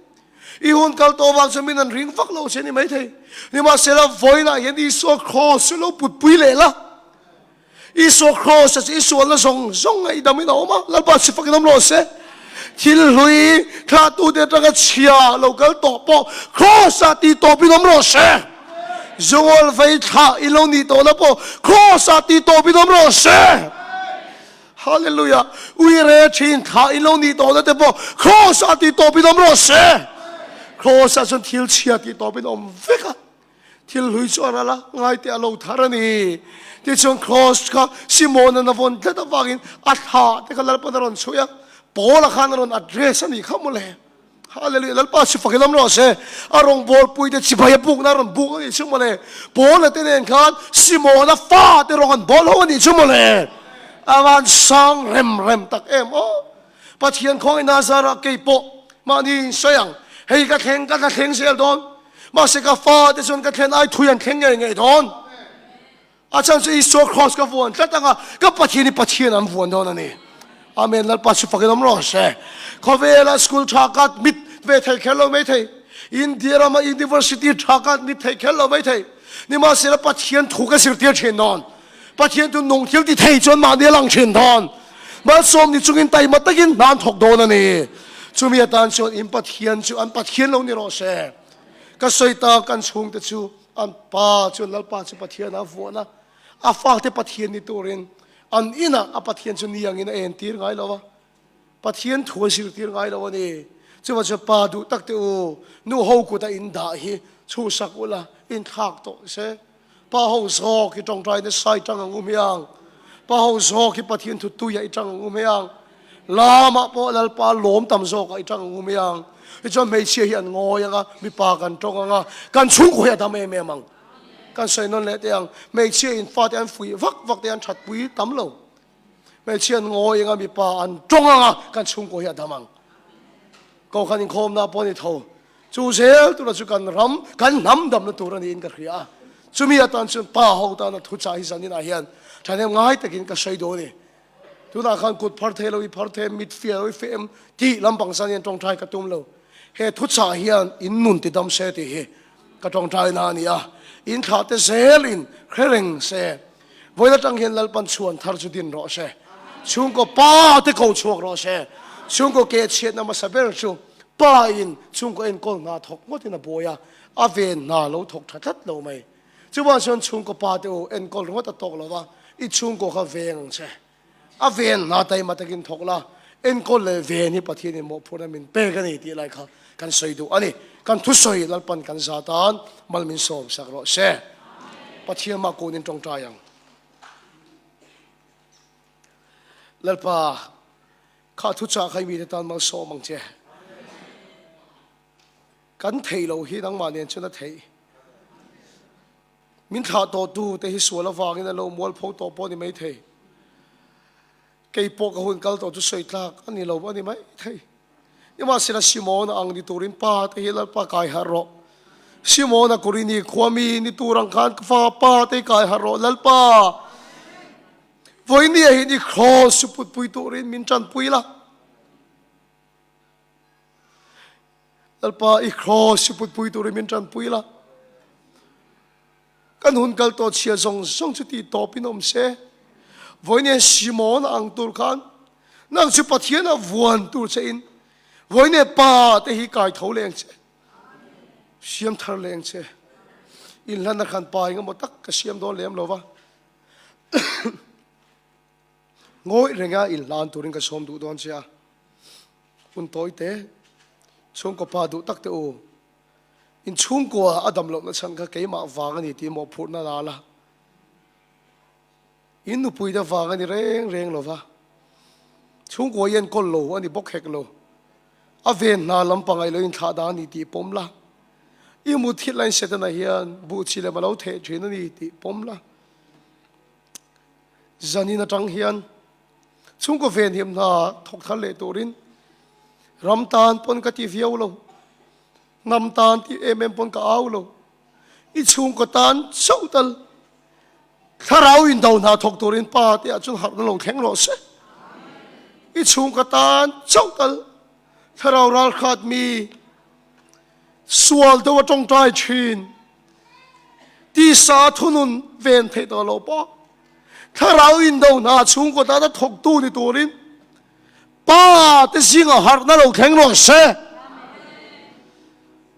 B: I hun kal tawh vang chuan min an ring vak lo che ni maithei. Nimahsela vawiinah hian Isua kraws chu lo putpui leh la. Isua kraws chu i sualna zawng zawng ngaihdam in a awm a, Lalpa chu fakin awm rawh se. Thil hlui thlahtute atanga chhia lo kal tawh pawh kraws ah tih tawp in awm rawh se. Zungawl vei thlah in lo nih tawhna pawh kraws ah tih tawp in awm rawh se. Hallelujah! Uire thin thlah in lo nih tawhna te pawh Kraws ah tih tawp in awm rawh se. Kraws ah chuan thil chhia tih tawp in awm vek a. Thil hlui chu a ral a, ngai teh a lo thar a ni. Tichuan Kraws kha Simon-a'n a vawn tlat avangin a thlah te kha Lalpa'n a rawn chhuih a, Paul-a khan a rawn address a nih kha mawle. Hallelujah, Lalpa chu fak in awm rawh se. A rawngbâwl pui te chibai a bûkna a rawn bûk a nih chu mawle. Paula te nen khan Simona fa te rawng an bâwl ho a nih chu mawle. A van sang rem rem tak em aw. Pathian khawngaih Nazarah kei pawh mahni in sawi ang. Hei ka thleng ka tla thleng zel dawn. Mahse ka fa te chuan ka thlen ai thui an thleng ngei ngei dawn. A chhan chu Isua Kraws ka vuan tlat anga ka Pathian hi Pathian an vuan dawn a ni. Amen Lalpa chu fakin awm rawh se. Khawvela school tha ka mit ve thei kher lo mai thei. India rama university tha ka mit thei kher lo mai thei. Nimahsela Pathian thu ka zirtir thin dawn. Pathian chu nung thil ti thei chuan mahni a lang thin dawn. Malsawm ni chungin taima takin hna an thawk dawn a ni. Chumi atan chuan in Pathian chu an Pathian lo ni rawh se. Ka sawi ta kan chhungte chu An pa chuan Lalpa chu Pathian a vuan a, a fate Pathian ni turin an inah a Pathian chu ni angin a entir ngai lo a. Pathian thu a zirtir ngai lo a ni. Chuvang chuan pa duh tak te u, nu ho kuta in dah hi chhuhsak ula, in thlak tawh se. Pa ho zawk hi tawngtai nasa i tang ang u hmiang. Pa ho zawk hi Pathian thu tuiah i tang ang u hmiang. Lamah pawh Lalpa lawm tam zawkah i tang ang u hmiang. Tichuan hmeichhia hi an ngawi ang a, mipa kan tawng ang a, kan chhungkaw hi a dam em em ang. Kan sawi nawn leh teh ang, hmeichhia in fate an fuih vak vak te an thatpui tam lo. Hmeichhia an ngawi ang a, mipa an tawng ang a, kan chhungkaw hi a dam ang. Kohhran inkhawmna pawh a ni tho. Chu zel tura chu kan ram, kan hnam damna tur a niin ka hria a. Chumi atan chuan pa ho tana thuchah hi zaninah hian thahnem ngai takin ka sawi dawn a ni. Tunah khan kut phar thei lo i phar thei em, mit fiah lo i feh em tih lampang zan hian tawngtai ka tum lo. He thuchah hian in nun ti dam se tih hi ka tawngtaina a ni a. In thlah te zelin hre reng se. Vawiin atang hian Lalpan chhuan thar chu din rawh se. Chhungkaw pa te ko chhuak rawh se. Chhungkaw ke chhiatna hmasa ber chu pa in chhungkaw enkawl hna thawk ngawtin a buai a, a ven hna lo thawk tha tlat lo mai. Chuvang chuan chhungkaw pa te u enkawl ringawt a tawk lo va, i chhungkaw kha veng ang che. A ven hna taima takin thawk la, enkawl leh ven hi Pathianin mawhphurhna min pek a ni tih lai kha kan sawi duh a ni. Kan thusawi Lalpan kan za tan mal min sawm sak rawh se. Pathian mah kunin tawngtai ang. Lalpa, kha thuchah kha i mite tan malsawm ang che. Kan theih loh hi nangmah nen chuan a theih. Min thlah tawh tu te hi sual avangin a lo mualpho tawh pawh a ni mai thei. Kei pawh ka hun kal tawh chu sawi tlak a ni lo a ni mai thei. Nimahsela Simona ang ni turin pa te hi Lalpa kai harh rawh. Simona Kurini khuami ni tur ang khan ka fa pa te hi kai harh rawh Lalpa. Vawinia hi ni cross chu putpui turin min tanpui la. Lalpa i cross chu putpui turin min tanpui la. Kan hun kal tawh chhia zawng zawng chu tih tawpin awm se. Vawiin Simon ang tur khan nang chu Pathian a vuan tur che in vawiin pa te hi kai tho leng che. Siam thar leng che. Inhlanna khan pa engemaw tak ka siam dawn lem lo va. Ngawih renga inhlan turin ka sawm duh dawn che a. Hun tawi te, chhungkaw pa duh tak te u, in chhungkua a dam lohna chhan kha keimah vang a ni tih mawhphurhna la la. In nupui te vang a ni reng reng lo va, chhungkua i enkawl lo a ni bawk hek lo. A ven hna lampang ah i lo inthlah dan a ni tih pawm la. I muthilh laiin Setana hian buh chi lem a lo theh thin a ni tih pawm la. Zanin atang hian chhungkaw venhim hna thawk thar leh turin ram tan pawn ka ti viau lo, hnam tan tih em em pawn ka au lo. I chhungkaw tan chauh tal thlarau indo hna thawk turin pa te ah chuan harhna lo thleng rawh se. I chhungkaw tan chauh tal thlarau ralkhat mi sual deuh a tawngtai thin. Tisa thunun ven theih tawh loh pawh thlarau indo hna chhungkaw tana thawktu ni turin Pa te zingah harhna lo thleng rawh se.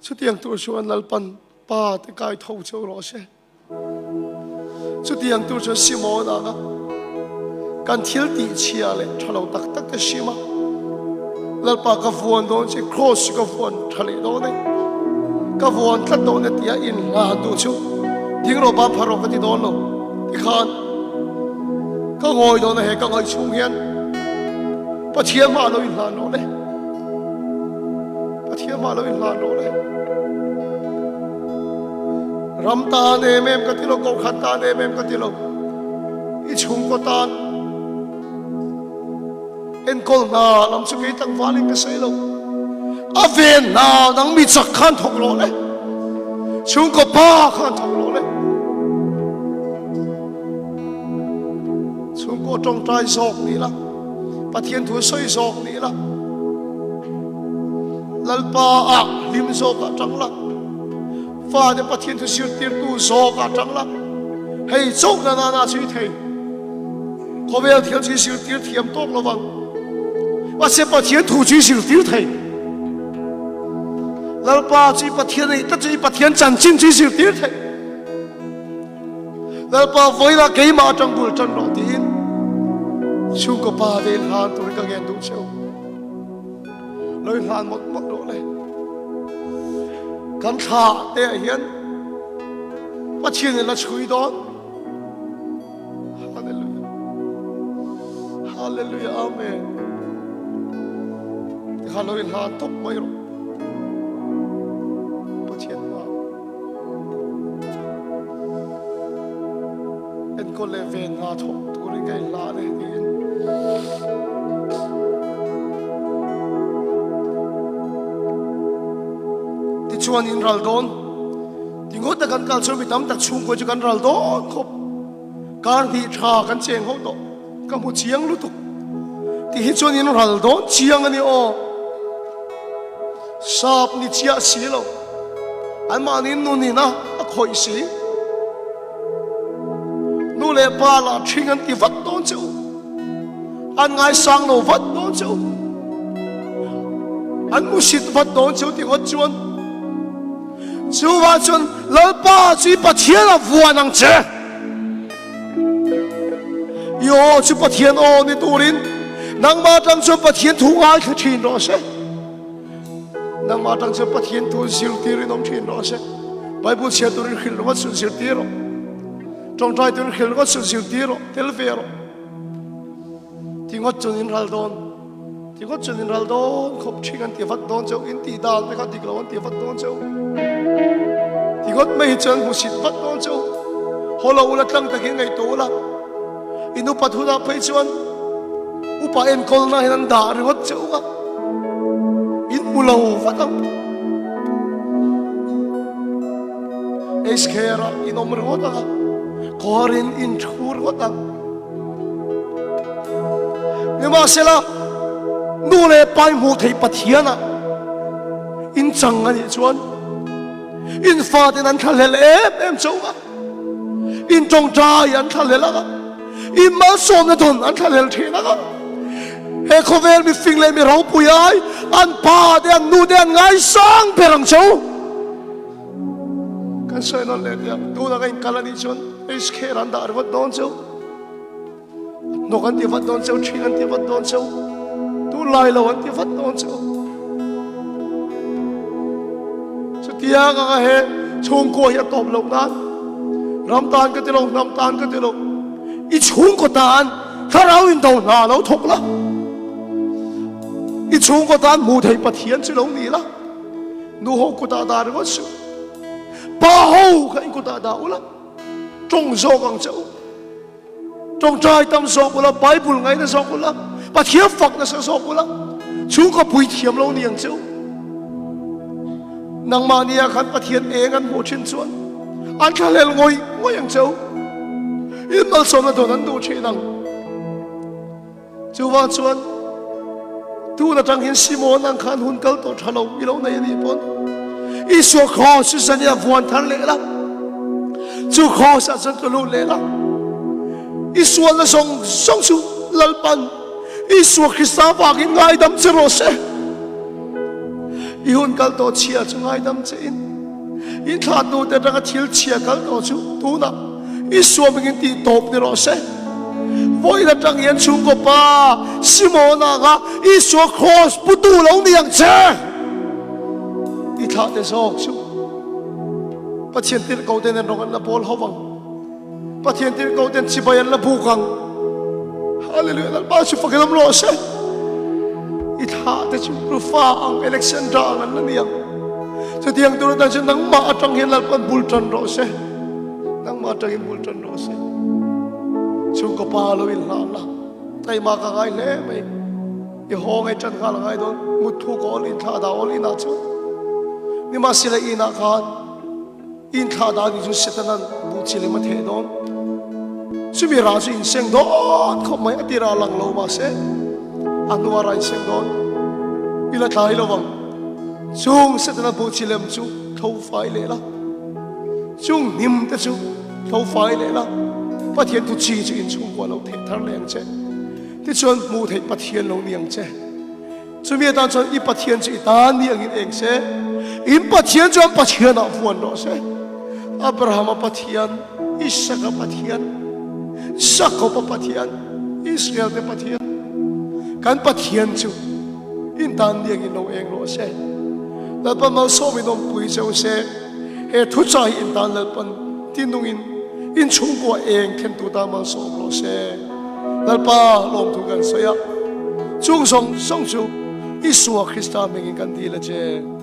B: Chutiang tur chuan Lalpan Pa te kai tho cheu rawh se. Chutiang tur chuan Simon anga kan thil tih chhia leh tha lo tak tak te sim a, Lalpa ka vuan dawn che, cross chu ka vuan tha leh dawn e, ka vuan tlat dawn e tia inhlan duh chu ding rawh ban phar rawh ka ti dawn lo tikhan ka ngawi dawn a he ka ngaih chhung hian Pathian hmah lo inhlan rawh le, Pathian hmah lo inhlan rawh le. Ram tan em em ka ti lo, kohhran tan em em ka ti lo, i chhungkaw tan enkawl hna lam chu kei tlangval in ka sawi lo. A ven hna nang mi chak khan thawk rawh le, chhungkaw pa khan thawk rawh le. Chhungkaw tawngtai zawk ni la, Pathian thu sawi zawk ni la, Lalpa ah hlim zawk ah tang la, fate Pathian thu zirtirtu zawk ah tang la, hei chauh na na na chu i thei. Khawvel thil chu i zirtir thiam tawk lo vang, mahse Pathian thu chu i zirtir thei. Lalpa chu i Pathian a nih tlat chu i Pathian chanchin chu i zirtir thei. Lalpa vawilah keimah atang bul tan rawh tiin chhungkaw pa te in hlan turin ka ngen duh cheu. Lo i hlan mawlh mawlh rawh le. Kan thla te ah hian Pathian in a chhui dawn. Hallelujah. Hallelujah. Amen. Tikha lo i hlan tawp mai rawh. Pathian ma. Enkawl leh ven nga thawk turin ka inhlan e tiin. Tichuan in ral dawn. Ti ngawt a kan kal chuan mi tam tak chhungkaw chu kan ral dawn khawp. Kar hnih tha kan cheng ho tawh. Ka hmu chiang lutuk. Ti hi chuan in ral dawn chiang a ni aw. Sap ni chiah si lo. Anmahni nunin a a khawih si. Nu leh pa lah ṭhing an ti vat dawn che u. An ngaisang lo vat dawn che u. An musit vat dawn che u ti ngawt chuan chuvah chuan Lalpa chu i Pathian a vuan ang che. I aw chu Pathian aw ni turin nangmah atang chuan Pathian thu ngaithla thin rawh se. Nangmah atang chuan Pathian thu zirtirin awm thin rawh se. Bible chhiar turin hrilh ringawt suh zirtir rawh. Tawngtai turin hrilh ringawt suh zirtir rawh. Tel ve rawh. Ti ngawt chuan in ral dawn. Ti ngawt chuan in ral dawn khawp thing an ti vat dawn cheu. In tih dan te kha dik lo an ti vat dawn cheu. Ti ngawt mai hi chuan hmusit vat dawn cheu. Haw lo ula tlang takin ngaihtuah ula. In upat hunah phei chuan upa enkawlna hian an dah ringawt che u a, in hmu lo vat ang. HKR-ah in awm ringawt ang a, kawrin in thu ringawt ang. Nimahsela, nu leh pa i hmuh theih Pathianah in chang a nih chuan in faten an thlahlel em em che u a. In tawngtai an thlahlel ang a, in malsawmna dawn an thlahlel thin ang a. He khawvel mifing leh mi ropui ai an pa te an nu te an ngaisang ber ang che u. Kan sawi nawn leh tia, tunah ka inkal a nih chuan HK ran dah ringawt dawn che u. Hnawk an ti vat dawn cheu, ṭhing an ti vat dawn cheu, tunlai lo an ti vat dawn cheu. Chutiang anga he chhungkua hi a tawp loh nan ram tan ka ti lo, hnam tan ka ti lo, i chhungkaw tan thlarau in do hna lo thawk la, i chhungkaw tan hmuh theih Pathian chu lo ni la, nu ho kutah dah ringawt suh, pa ho kha in kutah dah ula, tawng zawk ang che u. Tawngtai tam zawk ula, Bible ngaina zawk ula, Pathian fak nasa zawk ula, chhungkaw pui thiam lo ni ang che u. Nangmahnia khan Pathian eng an hmuh thin chuan an thlahlel ngawih ngawih ang che u. In malsawmna dawn an duh thin ang. Chuvang chuan tun atang hian Simon ang khan hun kal tawh tha lo i lo nei a nih pawn Isua kraws chu zania vuan thar leh la, chu kraws ah chuan tlu lut leh la, i sualna zawng zawng chu Lalpan Isua Krista vangin ngaidam che rawh se. I hun kal tawh chhia chu ngaidam che in, in thlah tute atanga thil chhia kal tawh chu tunah Isua mingin tih tawp ni rawh se. Vawiin atang hian chhungkaw pa Simona kha Isua kraws putu lo ni ang che. I thlah te zawk chu Pathian tirhkoh ten an rawng an la bawl ho ang. Pathian tirhkoh ten chibai an la buk ang. Hallelujah Lalpa chu fakin awm rawh se. I thlah te chu Rufa ang Alexandra ang an la ni ang. Chutiang tur atan chuan nangmah atang hian Lalpan bul tan rawh se. Nangmah atangin bul tan rawh se. Chhungkaw pa lo inhlan la, taima ka ngai hle mai. I haw ngai tan nghal a ngai dawn. Mut thu ka awl inthlah dah awl inah chuan. Nimahsela inah khan inthlah dah ni chu Setanan buh chi lem a theh dawn. Chumi rah chu inseng dawn khawp mai a tirah lang lo mahse a hnuah rah inseng dawn. I la tlai lo ang. Chung Setana buh chi lem chu tho fai leh la. Chung hnim te chu tho fai leh la, Pathian thu chi chu inchhungkua lo theh thar leh ang che. Tichuan hmuh theih Pathian lo ni ang che. Chumi atan chuan i Pathian chu i tan ni angin eng se, in Pathian chu an Pathianah vuan rawh se. Abrahama Pathian, Isaka Pathian, Jakoba Pathian, Israel te Pathian, kan Pathian chu. In tan niangin lo eng rawh se. Lalpan malsawmin awmpui cheu se. He thuchah hi in tan Lalpan tinungin in chhungkua eng thlentu tan malsawm rawh se. Lalpa lawmthu kan sawi a, chung zawng zawng chu Isua Krista hmingin kan dil a che.